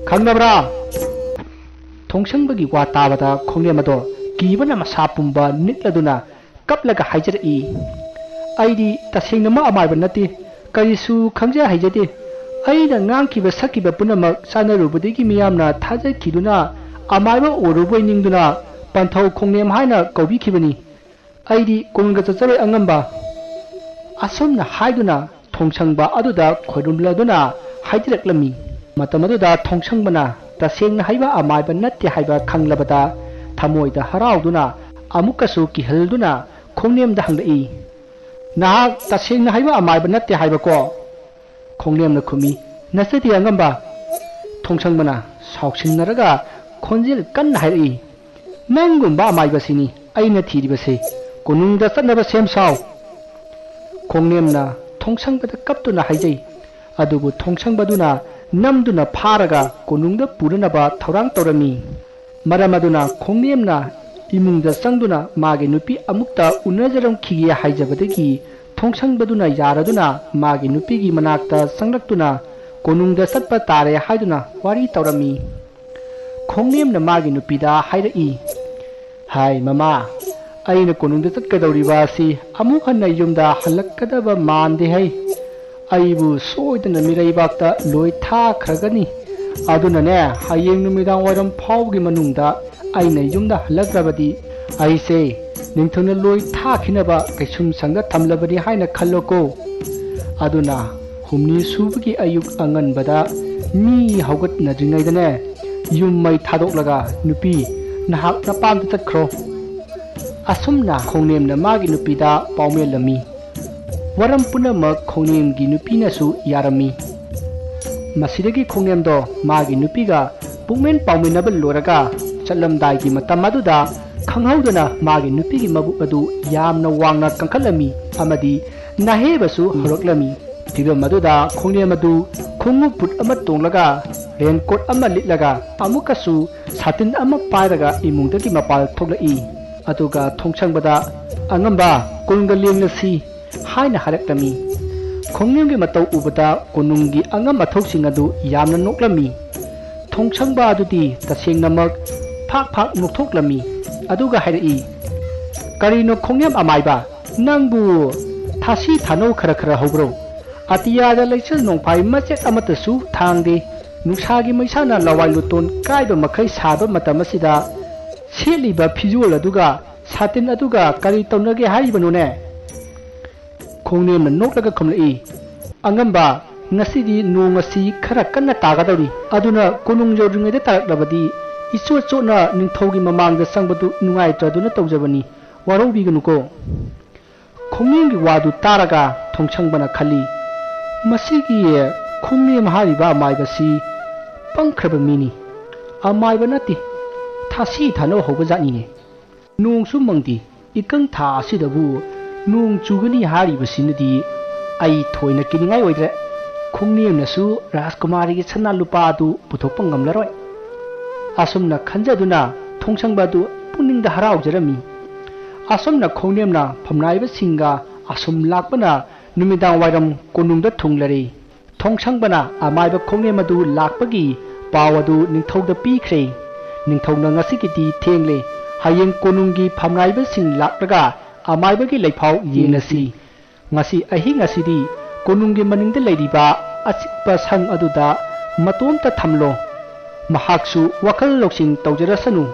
ꯈꯪꯂꯕ꯭ꯔꯥ? ꯊꯣꯡꯁꯪꯕꯒꯤ ꯋꯥ ꯇꯥꯕꯗ ꯈꯣꯡꯅꯦꯝ ꯑꯗꯣ ꯀꯤꯕꯅ ꯃꯁꯥ ꯄꯨꯝꯕ ꯅꯤꯛꯂꯗꯨꯅ ꯀꯞꯂꯒ ꯍꯥꯏꯖꯔꯛꯏ, "ꯑꯩꯗꯤ ꯇꯁꯦꯡꯅꯃꯛ ꯑꯃꯥꯏꯕ ꯅꯠꯇꯦ, ꯀꯔꯤꯁꯨ ꯈꯪꯖ ꯍꯩꯖꯗꯦ꯫ ꯑꯩꯅ ꯉꯥꯡꯈꯤꯕ ꯁꯛꯈꯤꯕ ꯄꯨꯝꯅꯃꯛ ꯆꯥꯟꯅꯔꯨꯕꯗꯒꯤ ꯃꯤꯌꯥꯝꯅ ꯊꯥꯖꯈꯤꯗꯨꯅ ꯑꯃꯥꯏꯕ ꯑꯣꯏꯔꯨꯕꯣꯏ ꯅꯤꯡꯗꯨꯅ ꯄꯟꯊꯧ ꯈꯣꯡꯅꯦꯝ ꯍꯥꯏꯅ ꯀꯧꯕꯤꯈꯤꯕꯅꯤ꯫ ꯑꯩꯗꯤ ꯀꯣꯅꯨꯡꯗ ꯆꯠꯆꯔꯣꯏ ꯑꯉꯝꯕ"꯫ ꯑꯁꯨꯝꯅ ꯍꯥꯏꯗꯨꯅ ꯊꯣꯡꯁꯪꯕ ꯑꯗꯨꯗ ꯈꯣꯏꯔꯨꯝꯂꯗꯨꯅ ꯍꯥꯏꯖꯔꯛꯂꯝꯃꯤ꯫ ꯃꯇꯝ ꯑꯗꯨꯗ ꯊꯣꯡꯁꯪꯕꯅ ꯇꯁꯦꯡꯅ ꯍꯩꯕ ꯑꯃꯥꯏꯕ ꯅꯠꯇꯦ ꯍꯥꯏꯕ ꯈꯪꯂꯕꯗ ꯊꯃꯣꯏꯗ ꯍꯔꯥꯎꯗꯨꯅ ꯑꯃꯨꯛꯀꯁꯨ ꯀꯤꯍꯜꯗꯨꯅ ꯈꯣꯡꯅꯦꯝꯗ ꯍꯪꯂꯛꯏ, "ꯅꯍꯥꯛ ꯇꯁꯦꯡꯅ ꯍꯩꯕ ꯑꯃꯥꯏꯕ ꯅꯠꯇꯦ ꯍꯥꯏꯕꯀꯣ?" ꯈꯣꯡꯅꯦꯝꯅ ꯈꯨꯝꯃꯤ, "ꯅꯠꯆꯗꯦ ꯑꯉꯝꯕ"꯫ ꯊꯣꯡꯁꯪꯕꯅ ꯁꯥꯎꯁꯤꯟꯅꯔꯒ ꯈꯣꯟꯖꯦꯜ ꯀꯟꯅ ꯍꯥꯏꯔꯛꯏ, "ꯅꯪꯒꯨꯝꯕ ꯑꯃꯥꯏꯕꯁꯤꯅꯤ ꯑꯩꯅ ꯊꯤꯔꯤꯕꯁꯦ꯫ ꯀꯣꯅꯨꯡꯗ ꯆꯠꯅꯕ ꯁꯦꯝ ꯁꯥꯎ"꯫ ꯈꯣꯡꯅꯦꯝꯅ ꯊꯣꯡꯁꯪꯕꯗ ꯀꯞꯇꯨꯅ ꯍꯥꯏꯖꯩ꯫ ꯑꯗꯨꯕꯨ ꯊꯣꯡꯁꯪꯕꯗꯨꯅ ꯅꯝꯗꯨꯅ ꯐꯥꯔꯒ ꯀꯣꯅꯨꯡꯗ ꯄꯨꯅꯅꯕ ꯊꯧꯔꯥꯡ ꯇꯧꯔꯝꯃꯤ꯫ ꯃꯔꯝ ꯑꯗꯨꯅ ꯈꯣꯡꯅꯦꯝꯅ ꯏꯃꯨꯡꯗ ꯆꯪꯗꯨꯅ ꯃꯥꯒꯤ ꯅꯨꯄꯤ ꯑꯃꯨꯛꯇ ꯎꯅꯖꯔꯝꯈꯤꯒꯦ ꯍꯥꯏꯖꯕꯗꯒꯤ ꯊꯣꯡꯁꯪꯕꯗꯨꯅ ꯌꯥꯔꯗꯨꯅ ꯃꯥꯒꯤ ꯅꯨꯄꯤꯒꯤ ꯃꯅꯥꯛꯇ ꯆꯪꯂꯛꯇꯨꯅ ꯀꯣꯅꯨꯡꯗ ꯆꯠꯄ ꯇꯥꯔꯦ ꯍꯥꯏꯗꯨꯅ ꯋꯥꯔꯤ ꯇꯧꯔꯝꯃꯤ꯫ ꯈꯣꯡꯅꯦꯝꯅ ꯃꯥꯒꯤ ꯅꯨꯄꯤꯗ ꯍꯥꯏꯔꯛꯏ, "ꯍꯥꯏ ꯃꯃꯥ, ꯑꯩꯅ ꯀꯣꯅꯨꯡꯗ ꯆꯠꯀꯗꯧꯔꯤꯕ ꯑꯁꯤ ꯑꯃꯨꯛ ꯍꯟꯅ ꯌꯨꯝꯗ ꯍꯜꯂꯛꯀꯗꯕ ꯃꯥꯟꯗꯦ ꯍꯩ꯫ ꯑꯩꯕꯨ ꯁꯣꯏꯗꯅ ꯃꯤꯔꯩꯕꯥꯛꯇ ꯂꯣꯏ ꯊꯥꯈ꯭ꯔꯒꯅꯤ꯫ ꯑꯗꯨꯅꯅꯦ, ꯍꯌꯦꯡ ꯅꯨꯃꯤꯗꯥꯡ ꯋꯥꯏꯔꯝ ꯐꯥꯎꯕꯒꯤ ꯃꯅꯨꯡꯗ ꯑꯩꯅ ꯌꯨꯝꯗ ꯍꯜꯂꯛꯇ꯭ꯔꯕꯗꯤ ꯑꯩꯁꯦ ꯅꯤꯡꯊꯧꯅ ꯂꯣꯏ ꯊꯥꯈꯤꯅꯕ ꯀꯩꯁꯨꯝꯁꯪꯗ ꯊꯝꯂꯕꯅꯤ ꯍꯥꯏꯅ ꯈꯜꯂꯣꯀꯣ꯫ ꯑꯗꯨꯅ ꯍꯨꯝꯅꯤ ꯁꯨꯕꯒꯤ ꯑꯌꯨꯛ ꯑꯉꯟꯕꯗ ꯃꯤ ꯍꯧꯒꯠꯅꯗ꯭ꯔꯤꯉꯩꯗꯅꯦ, ꯌꯨꯝ ꯃꯩ ꯊꯥꯗꯣꯛꯂꯒ ꯅꯨꯄꯤ ꯅꯍꯥꯛ ꯅꯄꯥꯝꯗ ꯆꯠꯈ꯭ꯔꯣ"꯫ ꯑꯁꯨꯝꯅ ꯈꯣꯡꯅꯦꯝꯅ ꯃꯥꯒꯤ ꯅꯨꯄꯤꯗ ꯄꯥꯎꯃꯦꯜꯂꯝꯃꯤ꯫ ꯋꯥꯔꯝ ꯄꯨꯝꯅꯃꯛ ꯈꯣꯡꯅꯦꯝꯒꯤ ꯅꯨꯄꯤꯅꯁꯨ ꯌꯥꯔꯝꯃꯤ꯫ ꯃꯁꯤꯗꯒꯤ ꯈꯣꯡꯅꯦꯝꯗꯣ ꯃꯥꯒꯤ ꯅꯨꯄꯤꯒ ꯄꯨꯛꯃꯦꯟ ꯄꯥꯎꯃꯤꯟꯅꯕ ꯂꯣꯏꯔꯒ ꯆꯠꯂꯝꯗꯥꯏꯒꯤ ꯃꯇꯝ ꯑꯗꯨꯗ ꯈꯪꯍꯧꯗꯅ ꯃꯥꯒꯤ ꯅꯨꯄꯤꯒꯤ ꯃꯕꯨꯛ ꯑꯗꯨ ꯌꯥꯝꯅ ꯋꯥꯡꯅ ꯀꯟꯈꯠꯂꯝꯃꯤ ꯑꯃꯗꯤ ꯅꯥꯍꯦꯕꯁꯨ ꯍꯧꯔꯛꯂꯝꯃꯤ꯫ ꯐꯤꯕꯝ ꯑꯗꯨꯗ ꯈꯣꯡꯅꯦꯝ ꯑꯗꯨ ꯈꯣꯡꯎꯞ ꯕꯨꯠ ꯑꯃ ꯇꯣꯡꯂꯒ, ꯔꯦꯟꯀꯣꯠ ꯑꯃ ꯂꯤꯠꯂꯒ, ꯑꯃꯨꯛꯀꯁꯨ ꯁꯥꯇꯤꯟ ꯑꯃ ꯄꯥꯏꯔꯒ ꯏꯃꯨꯡꯗꯒꯤ ꯃꯄꯥꯜ ꯊꯣꯛꯂꯛꯏ꯫ ꯑꯗꯨꯒ ꯊꯣꯡꯁꯪꯕꯗ, "ꯑꯉꯝꯕ, ꯀꯣꯅꯨꯡꯗ ꯂꯦꯡꯂꯁꯤ" ꯍꯥꯏꯅ ꯍꯥꯏꯔꯛꯂꯝꯃꯤ꯫ ꯈꯣꯡꯅꯦꯝꯒꯤ ꯃꯇꯧ ꯎꯕꯗ ꯀꯣꯅꯨꯡꯒꯤ ꯑꯉꯝ ꯑꯊꯧꯁꯤꯡ ꯑꯗꯨ ꯌꯥꯝꯅ ꯅꯣꯛꯂꯝꯃꯤ꯫ ꯊꯣꯡꯁꯪꯕ ꯑꯗꯨꯗꯤ ꯇꯁꯦꯡꯅꯃꯛ ꯐꯥꯛ ꯐꯥꯛ ꯅꯣꯛꯊꯣꯛꯂꯝꯃꯤ꯫ ꯑꯗꯨꯒ ꯍꯥꯏꯔꯛꯏ, "ꯀꯔꯤꯅꯣ ꯈꯣꯡꯅꯦꯝ ꯑꯃꯥꯏꯕ, ꯅꯪꯕꯨ ꯊꯥꯁꯤ ꯊꯥꯅꯧ ꯈꯔ ꯈꯔ ꯍꯧꯕ꯭ꯔꯣ? ꯑꯇꯤꯌꯥꯗ ꯂꯩꯆꯤꯜ ꯅꯣꯡꯐꯥꯏ ꯃꯆꯦꯠ ꯑꯃꯠꯇꯁꯨ ꯊꯥꯡꯗꯦ꯫ ꯅꯨꯡꯁꯥꯒꯤ ꯃꯩꯁꯥꯅ ꯂꯋꯥꯏ ꯂꯨꯇꯣꯟ ꯀꯥꯏꯕ ꯃꯈꯩ ꯁꯥꯕ ꯃꯇꯝ ꯑꯁꯤꯗ ꯁꯦꯠꯂꯤꯕ ꯐꯤꯖꯣꯜ ꯑꯗꯨꯒ ꯁꯥꯇꯤꯟ ꯑꯗꯨꯒ ꯀꯔꯤ ꯇꯧꯅꯒꯦ ꯍꯥꯏꯔꯤꯕꯅꯣꯅꯦ?" ꯈꯣꯡꯅꯦꯝꯅ ꯅꯣꯛꯂꯒ ꯈꯨꯝꯂꯛꯏ, "ꯑꯉꯝꯕ, ꯉꯁꯤꯗꯤ ꯅꯣꯡ ꯑꯁꯤ ꯈꯔ ꯀꯟꯅ ꯇꯥꯒꯗꯧꯔꯤ꯫ ꯑꯗꯨꯅ ꯀꯣꯅꯨꯡ ꯌꯧꯗ꯭ꯔꯤꯉꯩꯗ ꯇꯥꯔꯛꯂꯕꯗꯤ ꯏꯆꯣꯠ ꯆꯣꯠꯅ ꯅꯤꯡꯊꯧꯒꯤ ꯃꯃꯥꯡꯗ ꯆꯪꯕꯗꯨ ꯅꯨꯡꯉꯥꯏꯇ꯭ꯔꯗꯨꯅ ꯇꯧꯖꯕꯅꯤ꯫ ꯋꯥꯔꯧꯕꯤꯒꯅꯨꯀꯣ"꯫ ꯈꯣꯡꯅꯦꯝꯒꯤ ꯋꯥꯗꯨ ꯇꯥꯔꯒ ꯊꯣꯡꯁꯪꯕꯅ ꯈꯜꯂꯤ, "ꯃꯁꯤꯒꯤ ꯈꯣꯡꯅꯦꯝ ꯍꯥꯏꯔꯤꯕ ꯑꯃꯥꯏꯕꯁꯤ ꯄꯪꯈ꯭ꯔꯕ ꯃꯤꯅꯤ꯫ ꯑꯃꯥꯏꯕ ꯅꯠꯇꯦ, ꯊꯥꯁꯤ ꯊꯥꯅꯧ ꯍꯧꯕ ꯖꯥꯠꯅꯤꯅꯦ꯫ ꯅꯣꯡꯁꯨ ꯃꯪꯗꯦ, ꯏꯀꯪ ꯊꯥ ꯑꯁꯤꯗꯕꯨ ꯅꯣꯡ ꯆꯨꯒꯅꯤ ꯍꯥꯏꯔꯤꯕꯁꯤꯅꯗꯤ ꯑꯩ ꯊꯣꯏꯅ ꯀꯤꯅꯤꯡꯉꯥꯏ ꯑꯣꯏꯗ꯭ꯔꯦ꯫ ꯈꯣꯡꯅꯦꯝꯅꯁꯨ ꯔꯥꯖꯀꯨꯃꯥꯔꯤꯒꯤ ꯁꯅꯥ ꯂꯨꯄꯥ ꯑꯗꯨ ꯄꯨꯊꯣꯛꯄ ꯉꯝꯂꯔꯣꯏ"꯫ ꯑꯁꯨꯝꯅ ꯈꯟꯖꯗꯨꯅ ꯊꯣꯡꯁꯪꯕ ꯑꯗꯨ ꯄꯨꯛꯅꯤꯡꯗ ꯍꯔꯥꯎꯖꯔꯝꯃꯤ꯫ ꯑꯁꯨꯝꯅ ꯈꯣꯡꯅꯦꯝꯅ ꯐꯝꯅꯥꯏꯕꯁꯤꯡꯒ ꯑꯁꯨꯝ ꯂꯥꯛꯄꯅ ꯅꯨꯃꯤꯗꯥꯡ ꯋꯥꯏꯔꯝ ꯀꯣꯅꯨꯡꯗ ꯊꯨꯡꯂꯔꯦ꯫ ꯊꯣꯡꯁꯪꯕꯅ ꯑꯃꯥꯏꯕ ꯈꯣꯡꯅꯦꯝ ꯑꯗꯨ ꯂꯥꯛꯄꯒꯤ ꯄꯥꯎ ꯑꯗꯨ ꯅꯤꯡꯊꯧꯗ ꯄꯤꯈ꯭ꯔꯦ꯫ ꯅꯤꯡꯊꯧꯅ, "ꯉꯁꯤꯒꯤꯗꯤ ꯊꯦꯡꯂꯦ, ꯍꯌꯦꯡ ꯀꯣꯅꯨꯡꯒꯤ ꯐꯝꯅꯥꯏꯕꯁꯤꯡ ꯂꯥꯛꯂꯒ ꯑꯃꯥꯏꯕꯒꯤ ꯂꯩꯐꯥꯎ ꯌꯦꯡꯂꯁꯤ꯫ ꯉꯁꯤ ꯑꯍꯤꯡ ꯑꯁꯤꯗꯤ ꯀꯣꯅꯨꯡꯒꯤ ꯃꯅꯤꯡꯗ ꯂꯩꯔꯤꯕ ꯑꯆꯤꯛꯄ ꯁꯪ ꯑꯗꯨꯗ ꯃꯇꯣꯝꯇ ꯊꯝꯂꯣ꯫ ꯃꯍꯥꯛꯁꯨ ꯋꯥꯈꯜ ꯂꯧꯁꯤꯡ ꯇꯧꯖꯔꯁꯅꯨ꯫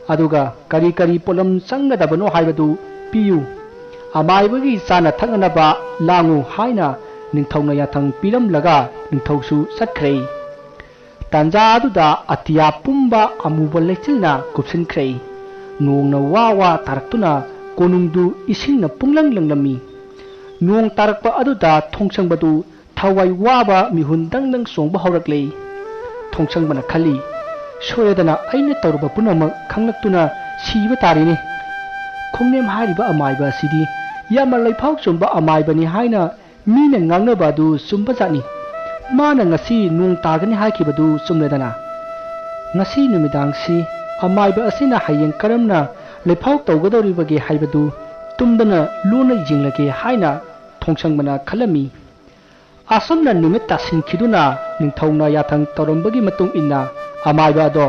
ꯑꯗꯨꯒ ꯀꯔꯤ ꯀꯔꯤ ꯄꯣꯠꯂꯝ ꯆꯪꯒꯗꯕꯅꯣ ꯍꯥꯏꯕꯗꯨ ꯄꯤꯌꯨ꯫ ꯑꯃꯥꯏꯕꯒꯤ ꯆꯥꯅ ꯊꯛꯅꯅꯕ ꯂꯥꯡꯉꯨ" ꯍꯥꯏꯅ ꯅꯤꯡꯊꯧꯅ ꯌꯥꯊꯪ ꯄꯤꯔꯝꯂꯒ ꯅꯤꯡꯊꯧꯁꯨ ꯆꯠꯈ꯭ꯔꯦ꯫ ꯇꯥꯟꯖꯥ ꯑꯗꯨꯗ ꯑꯇꯤꯌꯥ ꯄꯨꯝꯕ ꯑꯃꯨꯕ ꯂꯩꯆꯤꯜꯅ ꯀꯨꯞꯁꯤꯟꯈ꯭ꯔꯦ꯫ ꯅꯣꯡꯅ ꯋꯥ ꯋꯥ ꯇꯥꯔꯛꯇꯨꯅ ꯀꯣꯅꯨꯡꯗꯨ ꯏꯁꯤꯡꯅ ꯄꯨꯡꯂꯪ ꯂꯪꯂꯝꯃꯤ꯫ ꯅꯣꯡ ꯇꯥꯔꯛꯄ ꯑꯗꯨꯗ ꯊꯣꯡꯁꯪꯕꯗꯨ ꯊꯋꯥꯏ ꯋꯥꯕ ꯃꯤꯍꯨꯟ ꯗꯪ ꯗꯪ ꯆꯣꯡꯕ ꯍꯧꯔꯛꯂꯦ꯫ ꯊꯣꯡꯁꯪꯕꯅ ꯈꯜꯂꯤ, "ꯁꯣꯏꯔꯗꯅ ꯑꯩꯅ ꯇꯧꯔꯨꯕ ꯄꯨꯝꯅꯃꯛ ꯈꯪꯂꯛꯇꯨꯅ ꯁꯤꯕ ꯇꯥꯔꯦꯅꯦ꯫ ꯈꯣꯡꯅꯦꯝ ꯍꯥꯏꯔꯤꯕ ꯑꯃꯥꯏꯕ ꯑꯁꯤꯗꯤ ꯌꯥꯝꯅ ꯂꯩꯐꯥꯎ ꯆꯨꯝꯕ ꯑꯃꯥꯏꯕꯅꯤ ꯍꯥꯏꯅ ꯃꯤꯅ ꯉꯥꯡꯅꯕ ꯑꯗꯨ ꯆꯨꯝꯕꯖꯥꯠꯅꯤ꯫ ꯃꯥꯅ ꯉꯁꯤ ꯅꯣꯡ ꯇꯥꯒꯅꯤ ꯍꯥꯏꯈꯤꯕꯗꯨ ꯆꯨꯝꯂꯦꯗꯅ꯫ ꯉꯁꯤ ꯅꯨꯃꯤꯗꯥꯡꯁꯤ ꯑꯃꯥꯏꯕ ꯑꯁꯤꯅ ꯍꯌꯦꯡ ꯀꯔꯝꯅ ꯂꯩꯐꯥꯎ ꯇꯧꯒꯗꯧꯔꯤꯕꯒꯦ ꯍꯥꯏꯕꯗꯨ ꯇꯨꯝꯗꯅ ꯂꯣꯟꯅ ꯌꯦꯡꯂꯒꯦ ꯍꯥꯏꯅ ꯊꯣꯡꯁꯪꯕꯅ ꯈꯜꯂꯝꯃꯤ꯫ ꯑꯁꯨꯝꯅ ꯅꯨꯃꯤꯠ ꯇꯥꯁꯤꯟꯈꯤꯗꯨꯅ ꯅꯤꯡꯊꯧꯅ ꯌꯥꯊꯪ ꯇꯧꯔꯝꯕꯒꯤ ꯃꯇꯨꯡ ꯏꯟꯅ ꯑꯃꯥꯏꯕ ꯑꯗꯣ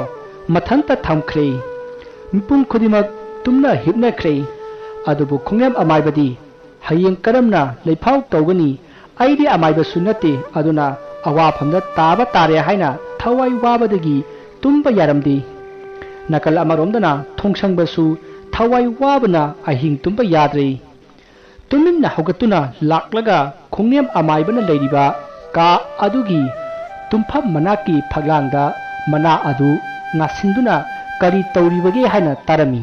ꯃꯊꯟꯇ ꯊꯝꯈ꯭ꯔꯦ꯫ ꯃꯤꯄꯨꯝ ꯈꯨꯗꯤꯡꯃꯛ ꯇꯨꯝꯅ ꯍꯤꯞꯅꯈ꯭ꯔꯦ꯫ ꯑꯗꯨꯕꯨ ꯈꯣꯡꯅꯦꯝ ꯑꯃꯥꯏꯕꯗꯤ ꯍꯌꯦꯡ ꯀꯔꯝꯅ ꯂꯩꯐꯥꯎ ꯇꯧꯒꯅꯤ? ꯑꯩꯗꯤ ꯑꯃꯥꯏꯕꯁꯨ ꯅꯠꯇꯦ, ꯑꯗꯨꯅ ꯑꯋꯥꯐꯝꯗ ꯇꯥꯕ ꯇꯥꯔꯦ ꯍꯥꯏꯅ ꯊꯋꯥꯏ ꯋꯥꯕꯗꯒꯤ ꯇꯨꯝꯕ ꯌꯥꯔꯝꯗꯦ꯫ ꯅꯥꯀꯜ ꯑꯃꯔꯣꯝꯗꯅ ꯊꯣꯡꯁꯪꯕꯁꯨ ꯊꯋꯥꯏ ꯋꯥꯕꯅ ꯑꯍꯤꯡ ꯇꯨꯝꯕ ꯌꯥꯗ꯭ꯔꯦ꯫ ꯇꯨꯃꯤꯟꯅ ꯍꯧꯒꯠꯇꯨꯅ ꯂꯥꯛꯂꯒ ꯈꯣꯡꯅꯦꯝ ꯑꯃꯥꯏꯕꯅ ꯂꯩꯔꯤꯕ ꯀꯥ ꯑꯗꯨꯒꯤ ꯇꯨꯝꯐꯝ ꯃꯅꯥꯛꯀꯤ ꯐꯛꯂꯥꯡꯗ ꯃꯅꯥ ꯑꯗꯨ ꯉꯥꯁꯤꯟꯗꯨꯅ ꯀꯔꯤ ꯇꯧꯔꯤꯕꯒꯦ ꯍꯥꯏꯅ ꯇꯥꯔꯝꯃꯤ꯫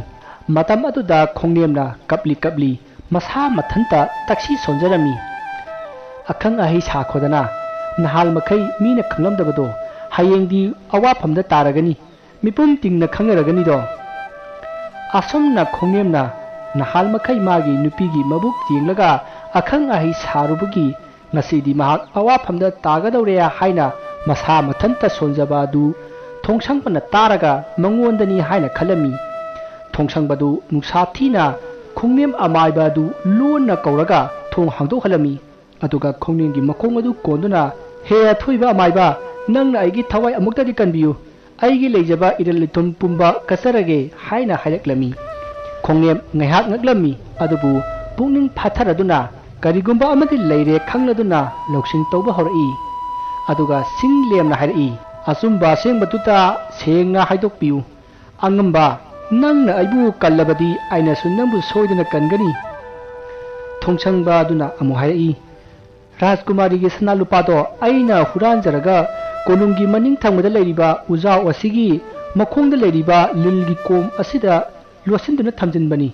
ꯃꯇꯝ ꯑꯗꯨꯗ ꯈꯣꯡꯅꯦꯝꯅ ꯀꯞꯂꯤ ꯀꯞꯂꯤ ꯃꯁꯥ ꯃꯊꯟꯇ ꯇꯛꯁꯤ ꯁꯣꯟꯖꯔꯝꯃꯤ꯫ "ꯑꯈꯪ ꯑꯍꯩ ꯁꯥꯈꯣꯗꯅ, ꯅꯍꯥꯜ ꯃꯈꯩ ꯃꯤꯅ ꯈꯪꯂꯝꯗꯕꯗꯣ ꯍꯌꯦꯡꯗꯤ ꯑꯋꯥꯐꯝꯗ ꯇꯥꯔꯒꯅꯤ, ꯃꯤꯄꯨꯝ ꯇꯤꯡꯅ ꯈꯪꯅꯔꯒꯅꯤꯗꯣ"꯫ ꯑꯁꯨꯝꯅ ꯈꯣꯡꯅꯦꯝꯅ ꯅꯍꯥꯜ ꯃꯈꯩ ꯃꯥꯒꯤ ꯅꯨꯄꯤꯒꯤ ꯃꯕꯨꯛ ꯌꯦꯡꯂꯒ ꯑꯈꯪ ꯑꯍꯩ ꯁꯥꯔꯨꯕꯒꯤ ꯉꯁꯤꯗꯤ ꯃꯍꯥꯛ ꯑꯋꯥꯐꯝꯗ ꯇꯥꯒꯗꯧꯔꯦ ꯍꯥꯏꯅ ꯃꯁꯥ ꯃꯊꯟꯇ ꯁꯣꯟꯖꯕ ꯑꯗꯨ ꯊꯣꯡꯁꯪꯕꯅ ꯇꯥꯔꯒ ꯃꯉꯣꯟꯗꯅꯤ ꯍꯥꯏꯅ ꯈꯜꯂꯝꯃꯤ꯫ ꯊꯣꯡꯁꯪꯕꯗꯨ ꯅꯨꯡꯁꯥ ꯊꯤꯅ ꯈꯣꯡꯅꯦꯝ ꯑꯃꯥꯏꯕ ꯑꯗꯨ ꯂꯣꯟꯅ ꯀꯧꯔꯒ ꯊꯣꯡ ꯍꯥꯡꯗꯣꯛꯍꯜꯂꯝꯃꯤ꯫ ꯑꯗꯨꯒ ꯈꯣꯡꯅꯦꯝꯒꯤ ꯃꯈꯣꯡ ꯑꯗꯨ ꯀꯣꯟꯗꯨꯅ, "ꯍꯦ ꯑꯊꯣꯏꯕ ꯑꯃꯥꯏꯕ, ꯅꯪꯅ ꯑꯩꯒꯤ ꯊꯋꯥꯏ ꯑꯃꯨꯛꯇꯗꯤ ꯀꯟꯕꯤꯌꯨ, ꯑꯩꯒꯤ ꯂꯩꯖꯕ ꯏꯔꯜ ꯏꯊꯨꯝ ꯄꯨꯝꯕ ꯀꯠꯆꯔꯒꯦ" ꯍꯥꯏꯅ ꯍꯥꯏꯔꯛꯂꯝꯃꯤ꯫ ꯈꯣꯡꯅꯦꯝ ꯉꯥꯏꯍꯥꯛ ꯉꯛꯂꯝꯃꯤ, ꯑꯗꯨꯕꯨ ꯄꯨꯛꯅꯤꯡ ꯐꯥꯊꯔꯗꯨꯅ ꯀꯔꯤꯒꯨꯝꯕ ꯑꯃꯗꯤ ꯂꯩꯔꯦ ꯈꯪꯂꯗꯨꯅ ꯂꯧꯁꯤꯡ ꯇꯧꯕ ꯍꯧꯔꯛꯏ꯫ ꯑꯗꯨꯒ ꯁꯤꯡ ꯂꯦꯝꯅ ꯍꯥꯏꯔꯛꯏ, "ꯑꯆꯨꯝꯕ ꯑꯁꯦꯡꯕꯗꯨꯇ ꯁꯦꯡꯅ ꯍꯥꯏꯗꯣꯛꯄꯤꯌꯨ꯫ ꯑꯉꯝꯕ, ꯅꯪꯅ ꯑꯩꯕꯨ ꯀꯜꯂꯕꯗꯤ ꯑꯩꯅꯁꯨ ꯅꯪꯕꯨ ꯁꯣꯏꯗꯅ ꯀꯟꯒꯅꯤ"꯫ ꯊꯣꯡꯁꯪꯕ ꯑꯗꯨꯅ ꯑꯃꯨꯛ ꯍꯥꯏꯔꯛꯏ, "ꯔꯥꯖꯀꯨꯃꯥꯔꯤꯒꯤ ꯁꯅꯥ ꯂꯨꯄꯥꯗꯣ ꯑꯩꯅ ꯍꯨꯔꯥꯟꯖꯔꯒ ꯀꯣꯅꯨꯡꯒꯤ ꯃꯅꯤꯡ ꯊꯪꯕꯗ ꯂꯩꯔꯤꯕ ꯎꯖꯥꯎ ꯑꯁꯤꯒꯤ ꯃꯈꯣꯡꯗ ꯂꯩꯔꯤꯕ ꯂꯤꯜꯒꯤ ꯀꯣꯝ ꯑꯁꯤꯗ ꯂꯣꯠꯁꯤꯟꯗꯨꯅ ꯊꯝꯖꯤꯟꯕꯅꯤ"꯫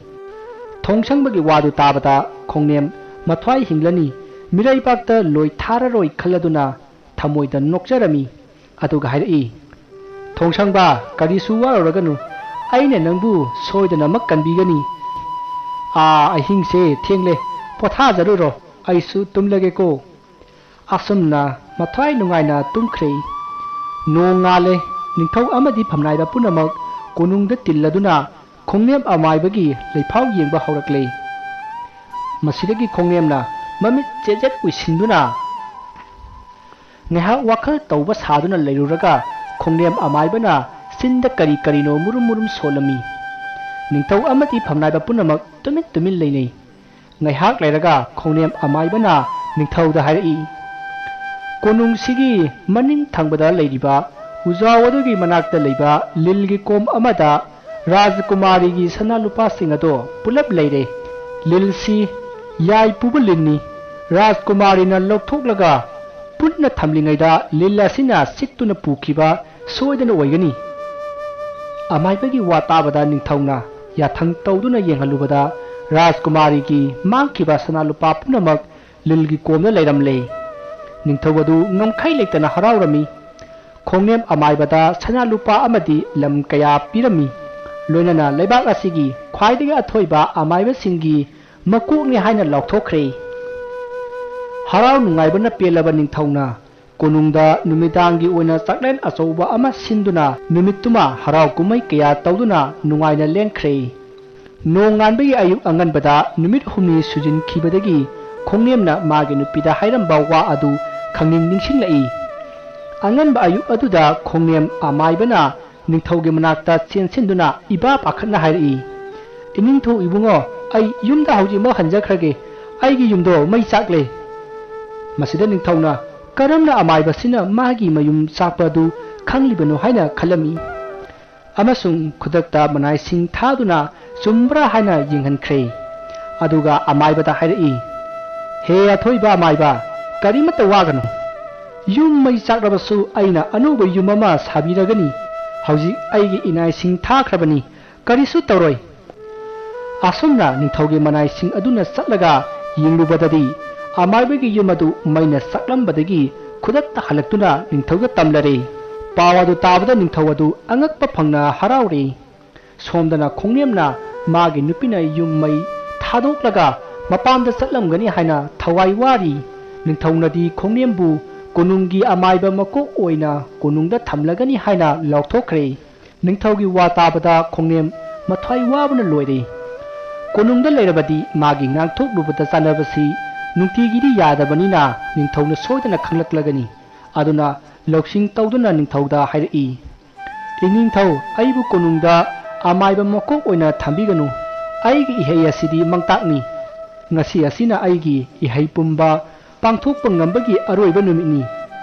ꯊꯣꯡꯁꯪꯕꯒꯤ ꯋꯥꯗꯨ ꯇꯥꯕꯗ ꯈꯣꯡꯅꯦꯝ ꯃꯊ꯭ꯋꯥꯏ ꯍꯤꯡꯂꯅꯤ, ꯃꯤꯔꯩꯕꯥꯛꯇ ꯂꯣꯏ ꯊꯥꯔꯔꯣꯏ ꯈꯜꯂꯗꯨꯅ ꯊꯃꯣꯏꯗ ꯅꯣꯛꯆꯔꯝꯃꯤ꯫ ꯑꯗꯨꯒ ꯍꯥꯏꯔꯛꯏ, "ꯊꯣꯡꯁꯪꯕ, ꯀꯔꯤꯁꯨ ꯋꯥꯔꯨꯔꯒꯅꯨ, ꯑꯩꯅ ꯅꯪꯕꯨ ꯁꯣꯏꯗꯅꯃꯛ ꯀꯟꯕꯤꯒꯅꯤ꯫ ꯑꯥ, ꯑꯍꯤꯡꯁꯦ ꯊꯦꯡꯂꯦ, ꯄꯣꯊꯥꯖꯔꯨꯔꯣ꯫ ꯑꯩꯁꯨ ꯇꯨꯝꯂꯒꯦꯀꯣ꯫ ꯑꯁꯨꯝꯅ ꯃꯊ꯭ꯋꯥꯏ ꯅꯨꯡꯉꯥꯏꯅ ꯇꯨꯝꯈ꯭ꯔꯦ꯫ ꯅꯣꯡ ꯉꯥꯜꯂꯦ꯫ ꯅꯤꯡꯊꯧ ꯑꯃꯗꯤ ꯐꯝꯅꯥꯏꯕ ꯄꯨꯝꯅꯃꯛ ꯀꯣꯅꯨꯡꯗ ꯇꯤꯜꯂꯗꯨꯅ ꯈꯣꯡꯅꯦꯝ ꯑꯃꯥꯏꯕꯒꯤ ꯂꯩꯐꯥꯎ ꯌꯦꯡꯕ ꯍꯧꯔꯛꯂꯦ꯫ ꯃꯁꯤꯗꯒꯤ ꯈꯣꯡꯅꯦꯝꯅ ꯃꯃꯤꯠ ꯆꯦꯠ ꯆꯦꯠ ꯎꯏꯁꯤꯟꯗꯨꯅ ꯉꯥꯏꯍꯥꯛ ꯋꯥꯈꯜ ꯇꯧꯕ ꯁꯥꯗꯨꯅ ꯂꯩꯔꯨꯔꯒ ꯈꯣꯡꯅꯦꯝ ꯑꯃꯥꯏꯕꯅ ꯆꯤꯟꯗ ꯀꯔꯤ ꯀꯔꯤꯅꯣ ꯃꯨꯔꯨꯝ ꯃꯨꯔꯨꯝ ꯁꯣꯜꯂꯝꯃꯤ꯫ ꯅꯤꯡꯊꯧ ꯑꯃꯗꯤ ꯐꯝꯅꯥꯏꯕ ꯄꯨꯝꯅꯃꯛ ꯇꯨꯃꯤꯟ ꯇꯨꯃꯤꯟ ꯂꯩꯅꯩ꯫ ꯉꯥꯏꯍꯥꯛ ꯂꯩꯔꯒ ꯈꯣꯡꯅꯦꯝ ꯑꯃꯥꯏꯕꯅ ꯅꯤꯡꯊꯧꯗ ꯍꯥꯏꯔꯛꯏ, "ꯀꯣꯅꯨꯡꯁꯤꯒꯤ ꯃꯅꯤꯡ ꯊꯪꯕꯗ ꯂꯩꯔꯤꯕ ꯎꯖꯥꯎ ꯑꯗꯨꯒꯤ ꯃꯅꯥꯛꯇ ꯂꯩꯕ ꯂꯤꯜꯒꯤ ꯀꯣꯝ ꯑꯃꯗ ꯔꯥꯖꯀꯨꯃꯥꯔꯤꯒꯤ ꯁꯅꯥ ꯂꯨꯄꯥꯁꯤꯡ ꯑꯗꯣ ꯄꯨꯂꯞ ꯂꯩꯔꯦ꯫ ꯂꯤꯜꯁꯤ ꯌꯥꯏ ꯄꯨꯕ ꯂꯤꯟꯅꯤ꯫ ꯔꯥꯖꯀꯨꯃꯥꯔꯤꯅ ꯂꯧꯊꯣꯛꯂꯒ ꯄꯨꯟꯅ ꯊꯝꯂꯤꯉꯩꯗ ꯂꯤꯜ ꯑꯁꯤꯅ ꯆꯤꯛꯇꯨꯅ ꯄꯨꯈꯤꯕ ꯁꯣꯏꯗꯅ ꯑꯣꯏꯒꯅꯤ꯫" ꯑꯃꯥꯏꯕꯒꯤ ꯋꯥ ꯇꯥꯕꯗ ꯅꯤꯡꯊꯧꯅ ꯌꯥꯊꯪ ꯇꯧꯗꯨꯅ ꯌꯦꯡꯍꯜꯂꯨꯕꯗ ꯔꯥꯖꯀꯨꯃꯥꯔꯤꯒꯤ ꯃꯥꯡꯈꯤꯕ ꯁꯅꯥ ꯂꯨꯄꯥ ꯄꯨꯝꯅꯃꯛ ꯂꯤꯜꯒꯤ ꯀꯣꯝꯗ ꯂꯩꯔꯝꯂꯦ꯫ ꯅꯤꯡꯊꯧ ꯑꯗꯨ ꯉꯝꯈꯩ ꯂꯩꯇꯅ ꯍꯔꯥꯎꯔꯝꯃꯤ꯫ ꯈꯣꯡꯅꯦꯝ ꯑꯃꯥꯏꯕꯗ ꯁꯅꯥ ꯂꯨꯄꯥ ꯑꯃꯗꯤ ꯂꯝ ꯀꯌꯥ ꯄꯤꯔꯝꯃꯤ꯫ ꯂꯣꯏꯅꯅ ꯂꯩꯕꯥꯛ ꯑꯁꯤꯒꯤ ꯈ꯭ꯋꯥꯏꯗꯒꯤ ꯑꯊꯣꯏꯕ ꯑꯃꯥꯏꯕꯁꯤꯡꯒꯤ ꯃꯀꯣꯛꯅꯤ ꯍꯥꯏꯅ ꯂꯥꯎꯊꯣꯛꯈ꯭ꯔꯦ꯫ ꯍꯔꯥꯎ ꯅꯨꯡꯉꯥꯏꯕꯅ ꯄꯦꯜꯂꯕ ꯅꯤꯡꯊꯧꯅ ꯀꯣꯅꯨꯡꯗ ꯅꯨꯃꯤꯗꯥꯡꯒꯤ ꯑꯣꯏꯅ ꯆꯥꯛꯂꯦꯟ ꯑꯆꯧꯕ ꯑꯃ ꯁꯤꯟꯗꯨꯅ ꯅꯨꯃꯤꯠꯇꯨꯃ ꯍꯔꯥꯎ ꯀꯨꯝꯍꯩ ꯀꯌꯥ ꯇꯧꯗꯨꯅ ꯅꯨꯡꯉꯥꯏꯅ ꯂꯦꯟꯈ꯭ꯔꯦ꯫ ꯅꯣꯡꯉꯥꯟꯕꯒꯤ ꯑꯌꯨꯛ ꯑꯉꯟꯕꯗ ꯅꯨꯃꯤꯠ ꯍꯨꯝꯅꯤ ꯁꯨꯖꯤꯟꯈꯤꯕꯗꯒꯤ ꯈꯣꯡꯅꯦꯝꯅ ꯃꯥꯒꯤ ꯅꯨꯄꯤꯗ ꯍꯥꯏꯔꯝꯕ ꯋꯥ ꯑꯗꯨ ꯈꯪꯅꯤꯡ ꯅꯤꯡꯁꯤꯡꯂꯛꯏ꯫ ꯑꯉꯟꯕ ꯑꯌꯨꯛ ꯑꯗꯨꯗ ꯈꯣꯡꯅꯦꯝ ꯑꯃꯥꯏꯕꯅ ꯅꯤꯡꯊꯧꯒꯤ ꯃꯅꯥꯛꯇ ꯆꯦꯟꯁꯤꯟꯗꯨꯅ ꯏꯕꯥ ꯄꯥꯈꯠꯅ ꯍꯥꯏꯔꯛꯏ, "ꯏꯅꯤꯡꯊꯧ ꯏꯕꯨꯡꯉꯣ, ꯑꯩ ꯌꯨꯝꯗ ꯍꯧꯖꯤꯛꯃꯛ ꯍꯟꯖꯈ꯭ꯔꯒꯦ꯫ ꯑꯩꯒꯤ ꯌꯨꯝꯗꯣ ꯃꯩ ꯆꯥꯛꯂꯦ꯫" ꯃꯁꯤꯗ ꯅꯤꯡꯊꯧꯅ, "ꯀꯔꯝꯅ ꯑꯃꯥꯏꯕꯁꯤꯅ ꯃꯥꯒꯤ ꯃꯌꯨꯝ ꯆꯥꯛꯄ ꯑꯗꯨ ꯈꯪꯂꯤꯕꯅꯣ?" ꯍꯥꯏꯅ ꯈꯜꯂꯝꯃꯤ꯫ ꯑꯃꯁꯨꯡ ꯈꯨꯗꯛꯇ ꯃꯅꯥꯏꯁꯤꯡ ꯊꯥꯗꯨꯅ ꯆꯨꯝꯕ꯭ꯔꯥ ꯍꯥꯏꯅ ꯌꯦꯡꯍꯟꯈ꯭ꯔꯦ꯫ ꯑꯗꯨꯒ ꯑꯃꯥꯏꯕꯗ ꯍꯥꯏꯔꯛꯏ, "ꯍꯦ ꯑꯊꯣꯏꯕ ꯑꯃꯥꯏꯕ, ꯀꯔꯤꯃꯠꯇ ꯋꯥꯒꯅꯨ꯫ ꯌꯨꯝ ꯃꯩ ꯆꯥꯛꯂꯕꯁꯨ ꯑꯩꯅ ꯑꯅꯧꯕ ꯌꯨꯝ ꯑꯃ ꯁꯥꯕꯤꯔꯒꯅꯤ꯫ ꯍꯧꯖꯤꯛ ꯑꯩꯒꯤ ꯏꯅꯥꯏꯁꯤꯡ ꯊꯥꯈ꯭ꯔꯕꯅꯤ, ꯀꯔꯤꯁꯨ ꯇꯧꯔꯣꯏ꯫" ꯑꯁꯨꯝꯅ ꯅꯤꯡꯊꯧꯒꯤ ꯃꯅꯥꯏꯁꯤꯡ ꯑꯗꯨꯅ ꯆꯠꯂꯒ ꯌꯦꯡꯂꯨꯕꯗꯗꯤ ꯑꯃꯥꯏꯕꯒꯤ ꯌꯨꯝ ꯑꯗꯨ ꯃꯩꯅ ꯆꯥꯛꯂꯝꯕꯗꯒꯤ ꯈꯨꯗꯛꯇ ꯍꯜꯂꯛꯇꯨꯅ ꯅꯤꯡꯊꯧꯗ ꯇꯝꯂꯔꯦ꯫ ꯄꯥꯎ ꯑꯗꯨ ꯇꯥꯕꯗ ꯅꯤꯡꯊꯧ ꯑꯗꯨ ꯑꯉꯛꯄ ꯐꯪꯅ ꯍꯔꯥꯎꯔꯦ꯫ ꯁꯣꯝꯗꯅ ꯈꯣꯡꯅꯦꯝꯅ ꯃꯥꯒꯤ ꯅꯨꯄꯤꯅ ꯌꯨꯝ ꯃꯩ ꯊꯥꯗꯣꯛꯂꯒ ꯃꯄꯥꯝꯗ ꯆꯠꯂꯝꯒꯅꯤ ꯍꯥꯏꯅ ꯊꯋꯥꯏ ꯋꯥꯔꯤ꯫ ꯅꯤꯡꯊꯧꯅꯗꯤ ꯈꯣꯡꯅꯦꯝꯕꯨ ꯀꯣꯅꯨꯡꯒꯤ ꯑꯃꯥꯏꯕ ꯃꯀꯣꯛ ꯑꯣꯏꯅ ꯀꯣꯅꯨꯡꯗ ꯊꯝꯂꯒꯅꯤ ꯍꯥꯏꯅ ꯂꯥꯎꯊꯣꯛꯈ꯭ꯔꯦ꯫ ꯅꯤꯡꯊꯧꯒꯤ ꯋꯥ ꯇꯥꯕꯗ ꯈꯣꯡꯅꯦꯝ ꯃꯊ꯭ꯋꯥꯏ ꯋꯥꯕꯅ ꯂꯣꯏꯔꯦ꯫ ꯀꯣꯅꯨꯡꯗ ꯂꯩꯔꯕꯗꯤ ꯃꯥꯒꯤ ꯉꯥꯡꯊꯣꯛꯂꯨꯕꯗ ꯆꯥꯟꯅꯕꯁꯤ ꯅꯨꯡꯇꯤꯒꯤꯗꯤ ꯌꯥꯗꯕꯅꯤꯅ ꯅꯤꯡꯊꯧꯅ ꯁꯣꯏꯗꯅ ꯈꯪꯂꯛꯂꯒꯅꯤ꯫ ꯑꯗꯨꯅ ꯂꯧꯁꯤꯡ ꯇꯧꯗꯨꯅ ꯅꯤꯡꯊꯧꯗ ꯍꯥꯏꯔꯛꯏ, "ꯏꯅꯤꯡꯊꯧ, ꯑꯩꯕꯨ ꯀꯣꯅꯨꯡꯗ ꯑꯃꯥꯏꯕ ꯃꯀꯣꯛ ꯑꯣꯏꯅ ꯊꯝꯕꯤꯒꯅꯨ꯫ ꯑꯩꯒꯤ ꯏꯍꯩ ꯑꯁꯤꯗꯤ ꯃꯥꯡꯇꯥꯛꯅꯤ꯫ ꯉꯁꯤ ꯑꯁꯤꯅ ꯑꯩꯒꯤ ꯏꯍꯩ ꯄꯨꯝꯕ ꯄꯥꯡꯊꯣꯛꯄ ꯉꯝꯕꯒꯤ ꯑꯔꯣꯏꯕ ꯅꯨꯃꯤꯠꯅꯤ꯫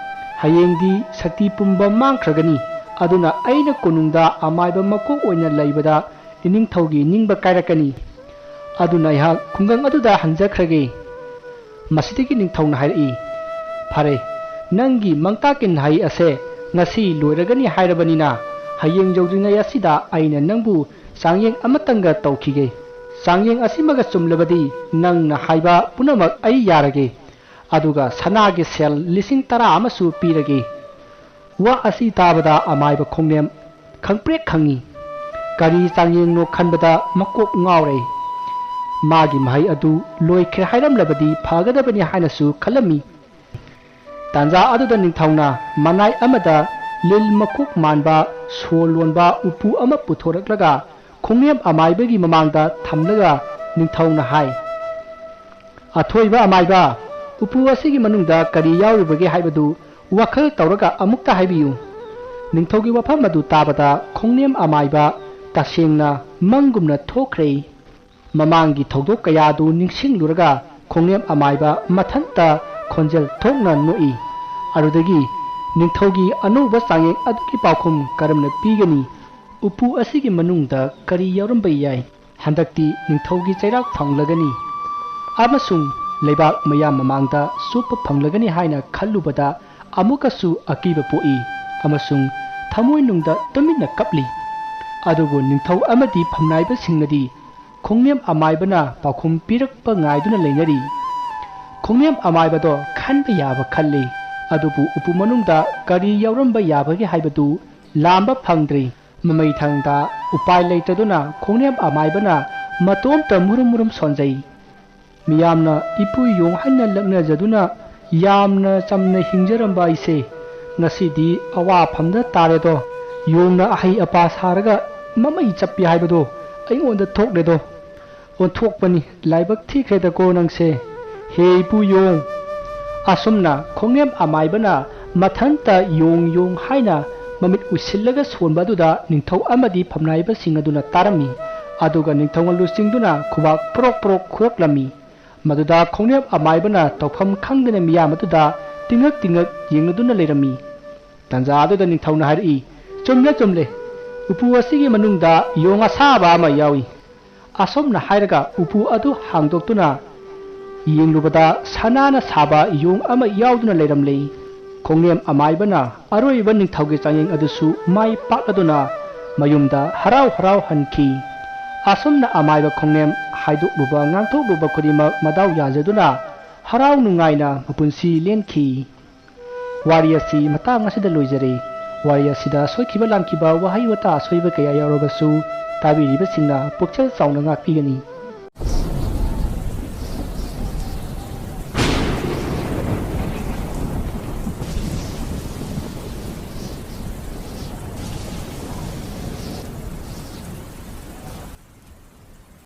ꯍꯌꯦꯡꯗꯤ ꯁꯛꯇꯤ ꯄꯨꯝꯕ ꯃꯥꯡꯈ꯭ꯔꯒꯅꯤ꯫ ꯑꯗꯨꯅ ꯑꯩꯅ ꯀꯣꯅꯨꯡꯗ ꯑꯃꯥꯏꯕ ꯃꯀꯣꯛ ꯑꯣꯏꯅ ꯂꯩꯕꯗ ꯏꯅꯤꯡꯊꯧꯒꯤ ꯅꯤꯡꯕ ꯀꯥꯏꯔꯛꯀꯅꯤ꯫ ꯑꯗꯨꯅ ꯑꯩꯍꯥꯛ ꯈꯨꯡꯒꯪ ꯑꯗꯨꯗ ꯍꯟꯖꯈ꯭ꯔꯒꯦ꯫" ꯃꯁꯤꯗꯒꯤ ꯅꯤꯡꯊꯧꯅ ꯍꯥꯏꯔꯛꯏ, "ꯐꯔꯦ, ꯅꯪꯒꯤ ꯃꯥꯡꯇꯥꯛꯀꯤ ꯅꯍꯩ ꯑꯁꯦ ꯉꯁꯤ ꯂꯣꯏꯔꯒꯅꯤ ꯍꯥꯏꯔꯕꯅꯤꯅ, ꯍꯌꯦꯡ ꯌꯧꯗ꯭ꯔꯤꯉꯩ ꯑꯁꯤꯗ ꯑꯩꯅ ꯅꯪꯕꯨ ꯆꯥꯡꯌꯦꯡ ꯑꯃꯇꯪꯒ ꯇꯧꯈꯤꯒꯦ꯫ ꯆꯥꯡꯌꯦꯡ ꯑꯁꯤꯃꯒ ꯆꯨꯝꯂꯕꯗꯤ ꯅꯪꯅ ꯍꯥꯏꯕ ꯄꯨꯝꯅꯃꯛ ꯑꯩ ꯌꯥꯔꯒꯦ꯫ ꯑꯗꯨꯒ ꯁꯅꯥꯒꯤ ꯁꯦꯜ ꯂꯤꯁꯤꯡ ꯇꯔꯥ ꯑꯃꯁꯨ ꯄꯤꯔꯒꯦ꯫" ꯋꯥ ꯑꯁꯤ ꯇꯥꯕꯗ ꯑꯃꯥꯏꯕ ꯈꯣꯡꯅꯦꯝ ꯈꯪꯄ꯭ꯔꯦꯛ ꯈꯪꯉꯤ꯫ ꯀꯔꯤ ꯆꯥꯡꯌꯦꯡꯅꯣ ꯈꯟꯕꯗ ꯃꯀꯣꯛ ꯉꯥꯎꯔꯦ꯫ ꯃꯥꯒꯤ ꯃꯍꯩ ꯑꯗꯨ ꯂꯣꯏꯈ꯭ꯔꯦ ꯍꯥꯏꯔꯝꯂꯕꯗꯤ ꯐꯒꯗꯕꯅꯤ ꯍꯥꯏꯅꯁꯨ ꯈꯜꯂꯝꯃꯤ꯫ ꯇꯥꯟꯖꯥ ꯑꯗꯨꯗ ꯅꯤꯡꯊꯧꯅ ꯃꯅꯥꯏ ꯑꯃꯗ ꯂꯤꯜ ꯃꯀꯣꯛ ꯃꯥꯟꯕ ꯁꯣ ꯂꯣꯟꯕ ꯎꯄꯨ ꯑꯃ ꯄꯨꯊꯣꯔꯛꯂꯒ ꯈꯣꯡꯅꯦꯝ ꯑꯃꯥꯏꯕꯒꯤ ꯃꯃꯥꯡꯗ ꯊꯝꯂꯒ ꯅꯤꯡꯊꯧꯅ ꯍꯥꯏ, "ꯑꯊꯣꯏꯕ ꯑꯃꯥꯏꯕ, ꯎꯄꯨ ꯑꯁꯤꯒꯤ ꯃꯅꯨꯡꯗ ꯀꯔꯤ ꯌꯥꯎꯔꯤꯕꯒꯦ ꯍꯥꯏꯕꯗꯨ ꯋꯥꯈꯜ ꯇꯧꯔꯒ ꯑꯃꯨꯛꯇ ꯍꯥꯏꯕꯤꯌꯨ꯫" ꯅꯤꯡꯊꯧꯒꯤ ꯋꯥꯐꯝ ꯑꯗꯨ ꯇꯥꯕꯗ ꯈꯣꯡꯅꯦꯝ ꯑꯃꯥꯏꯕ ꯇꯁꯦꯡꯅ ꯃꯪꯒꯨꯝꯅ ꯊꯣꯛꯈ꯭ꯔꯦ꯫ ꯃꯃꯥꯡꯒꯤ ꯊꯧꯗꯣꯛ ꯀꯌꯥ ꯑꯗꯨ ꯅꯤꯡꯁꯤꯡꯂꯨꯔꯒ ꯈꯣꯡꯅꯦꯝ ꯑꯃꯥꯏꯕ ꯃꯊꯟꯇ ꯈꯣꯟꯖꯦꯜ ꯊꯣꯛꯅ ꯅꯣꯛꯏ꯫ ꯑꯗꯨꯗꯒꯤ ꯅꯤꯡꯊꯧꯒꯤ ꯑꯅꯧꯕ ꯆꯥꯡꯌꯦꯡ ꯑꯗꯨꯒꯤ ꯄꯥꯎꯈꯨꯝ ꯀꯔꯝꯅ ꯄꯤꯒꯅꯤ? ꯎꯄꯨ ꯑꯁꯤꯒꯤ ꯃꯅꯨꯡꯗ ꯀꯔꯤ ꯌꯥꯎꯔꯝꯕ ꯌꯥꯏ? ꯍꯟꯗꯛꯇꯤ ꯅꯤꯡꯊꯧꯒꯤ ꯆꯩꯔꯥꯛ ꯐꯪꯂꯒꯅꯤ꯫ ꯑꯃꯁꯨꯡ ꯂꯩꯕꯥꯛ ꯃꯌꯥꯝ ꯃꯃꯥꯡꯗ ꯆꯨꯞꯄ ꯐꯪꯂꯒꯅꯤ ꯍꯥꯏꯅ ꯈꯜꯂꯨꯕꯗ ꯑꯃꯨꯛꯀꯁꯨ ꯑꯀꯤꯕ ꯄꯣꯛꯏ ꯑꯃꯁꯨꯡ ꯊꯃꯣꯏꯅꯨꯡꯗ ꯇꯨꯃꯤꯟꯅ ꯀꯞꯂꯤ꯫ ꯑꯗꯨꯕꯨ ꯅꯤꯡꯊꯧ ꯑꯃꯗꯤ ꯐꯝꯅꯥꯏꯕꯁꯤꯡꯅꯗꯤ ꯈꯣꯡꯅꯦꯝ ꯑꯃꯥꯏꯕꯅ ꯄꯥꯎꯈꯨꯝ ꯄꯤꯔꯛꯄ ꯉꯥꯏꯗꯨꯅ ꯂꯩꯅꯔꯤ꯫ ꯈꯣꯡꯅꯦꯝ ꯑꯃꯥꯏꯕꯗꯣ ꯈꯟꯕ ꯌꯥꯕ ꯈꯜꯂꯤ, ꯑꯗꯨꯕꯨ ꯎꯄꯨ ꯃꯅꯨꯡꯗ ꯀꯔꯤ ꯌꯥꯎꯔꯝꯕ ꯌꯥꯕꯒꯦ ꯍꯥꯏꯕꯗꯨ ꯂꯥꯝꯕ ꯐꯪꯗ꯭ꯔꯤ꯫ ꯃꯃꯩ ꯊꯪꯗ ꯎꯄꯥꯏ ꯂꯩꯇꯗꯨꯅ ꯈꯣꯡꯅꯦꯝ ꯑꯃꯥꯏꯕꯅ ꯃꯇꯣꯝꯇ ꯃꯨꯔꯨꯝ ꯃꯨꯔꯨꯝ ꯁꯣꯟꯖꯩ꯫ ꯃꯤꯌꯥꯝꯅ ꯏꯄꯨ ꯌꯣꯡ ꯍꯥꯏꯅ ꯂꯛꯅꯖꯗꯨꯅ ꯌꯥꯝꯅ ꯆꯝꯅ ꯍꯤꯡꯖꯔꯝꯕ ꯑꯩꯁꯦ ꯉꯁꯤꯗꯤ ꯑꯋꯥꯐꯝꯗ ꯇꯥꯔꯦꯗꯣ꯫ ꯌꯣꯡꯅ ꯑꯍꯩ ꯑꯄꯥ ꯁꯥꯔꯒ ꯃꯃꯩ ꯆꯞꯄꯤ ꯍꯥꯏꯕꯗꯣ ꯑꯩꯉꯣꯟꯗ ꯊꯣꯛꯂꯦꯗꯣ꯫ ꯑꯣꯟꯊꯣꯛꯄꯅꯤ, ꯂꯥꯏꯕꯛ ꯊꯤꯈ꯭ꯔꯦꯗꯀꯣ ꯅꯪꯁꯦ, ꯍꯦ ꯏꯄꯨ ꯌꯣꯡ꯫ ꯑꯁꯨꯝꯅ ꯈꯣꯡꯅꯦꯝ ꯑꯃꯥꯏꯕꯅ ꯃꯊꯟꯇ ꯌꯣꯡ ꯌꯣꯡ ꯍꯥꯏꯅ ꯃꯃꯤꯠ ꯎꯏꯁꯤꯜꯂꯒ ꯁꯣꯟꯕ ꯑꯗꯨꯗ ꯅꯤꯡꯊꯧ ꯑꯃꯗꯤ ꯐꯝꯅꯥꯏꯕꯁꯤꯡ ꯑꯗꯨꯅ ꯇꯥꯔꯝꯃꯤ꯫ ꯑꯗꯨꯒ ꯅꯤꯡꯊꯧꯅ ꯂꯨꯆꯤꯡꯗꯨꯅ ꯈꯨꯕꯥꯛ ꯄ꯭ꯔꯣꯛ ꯄ꯭ꯔꯣꯛ ꯈꯨꯔꯛꯂꯝꯃꯤ꯫ ꯃꯗꯨꯗ ꯈꯣꯡꯅꯦꯝ ꯑꯃꯥꯏꯕꯅ ꯇꯧꯐꯝ ꯈꯪꯗꯅ ꯃꯤꯌꯥꯝ ꯑꯗꯨꯗ ꯇꯤꯡꯉꯛ ꯇꯤꯡꯉꯛ ꯌꯦꯡꯂꯗꯨꯅ ꯂꯩꯔꯝꯃꯤ꯫ ꯇꯟꯖꯥ ꯑꯗꯨꯗ ꯅꯤꯡꯊꯧꯅ ꯍꯥꯏꯔꯛꯏ, "ꯆꯨꯝꯂꯦ, ꯆꯨꯝꯂꯦ꯫ ꯎꯄꯨ ꯑꯁꯤꯒꯤ ꯃꯅꯨꯡꯗ ꯌꯣꯡ ꯑꯁꯥꯕ ꯑꯃ ꯌꯥꯎꯏ꯫" ꯑꯁꯨꯝꯅ ꯍꯥꯏꯔꯒ ꯎꯄꯨ ꯑꯗꯨ ꯍꯥꯡꯗꯣꯛꯇꯨꯅ ꯌꯦꯡꯂꯨꯕꯗ ꯁꯅꯥꯅ ꯁꯥꯕ ꯌꯣꯡ ꯑꯃ ꯌꯥꯎꯗꯨꯅ ꯂꯩꯔꯝꯂꯦ꯫ ꯈꯣꯡꯅꯦꯝ ꯑꯃꯥꯏꯕꯅ ꯑꯔꯣꯏꯕ ꯅꯤꯡꯊꯧꯒꯤ ꯆꯥꯡꯌꯦꯡ ꯑꯗꯨꯁꯨ ꯃꯥꯏ ꯄꯥꯛꯂꯗꯨꯅ ꯃꯌꯨꯝꯗ ꯍꯔꯥꯎ ꯍꯔꯥꯎ ꯍꯟꯈꯤ꯫ ꯑꯁꯨꯝꯅ ꯑꯃꯥꯏꯕ ꯈꯣꯡꯅꯦꯝ ꯍꯥꯏꯗꯣꯛꯂꯨꯕ ꯉꯥꯡꯊꯣꯛꯂꯨꯕ ꯈꯨꯗꯤꯡꯃꯛ ꯃꯗꯥꯎ ꯌꯥꯖꯗꯨꯅ ꯍꯔꯥꯎ ꯅꯨꯡꯉꯥꯏꯅ ꯃꯄꯨꯟꯁꯤ ꯂꯦꯟꯈꯤ꯫ ꯋꯥꯔꯤ ꯑꯁꯤ ꯃꯇꯥꯡ ꯑꯁꯤꯗ ꯂꯣꯏꯖꯔꯦ꯫ ꯋꯥꯔꯤ ꯑꯁꯤꯗ ꯁꯣꯏꯈꯤꯕ ꯂꯥꯟꯈꯤꯕ ꯋꯥꯍꯩ ꯋꯥꯇꯥ ꯑꯁꯣꯏꯕ ꯀꯌꯥ ꯌꯥꯎꯔꯕꯁꯨ ꯇꯥꯕꯤꯔꯤꯕꯁꯤꯡꯅ ꯄꯨꯛꯆꯦꯜ ꯆꯥꯎꯅ ꯉꯥꯛꯄꯤꯒꯅꯤ꯫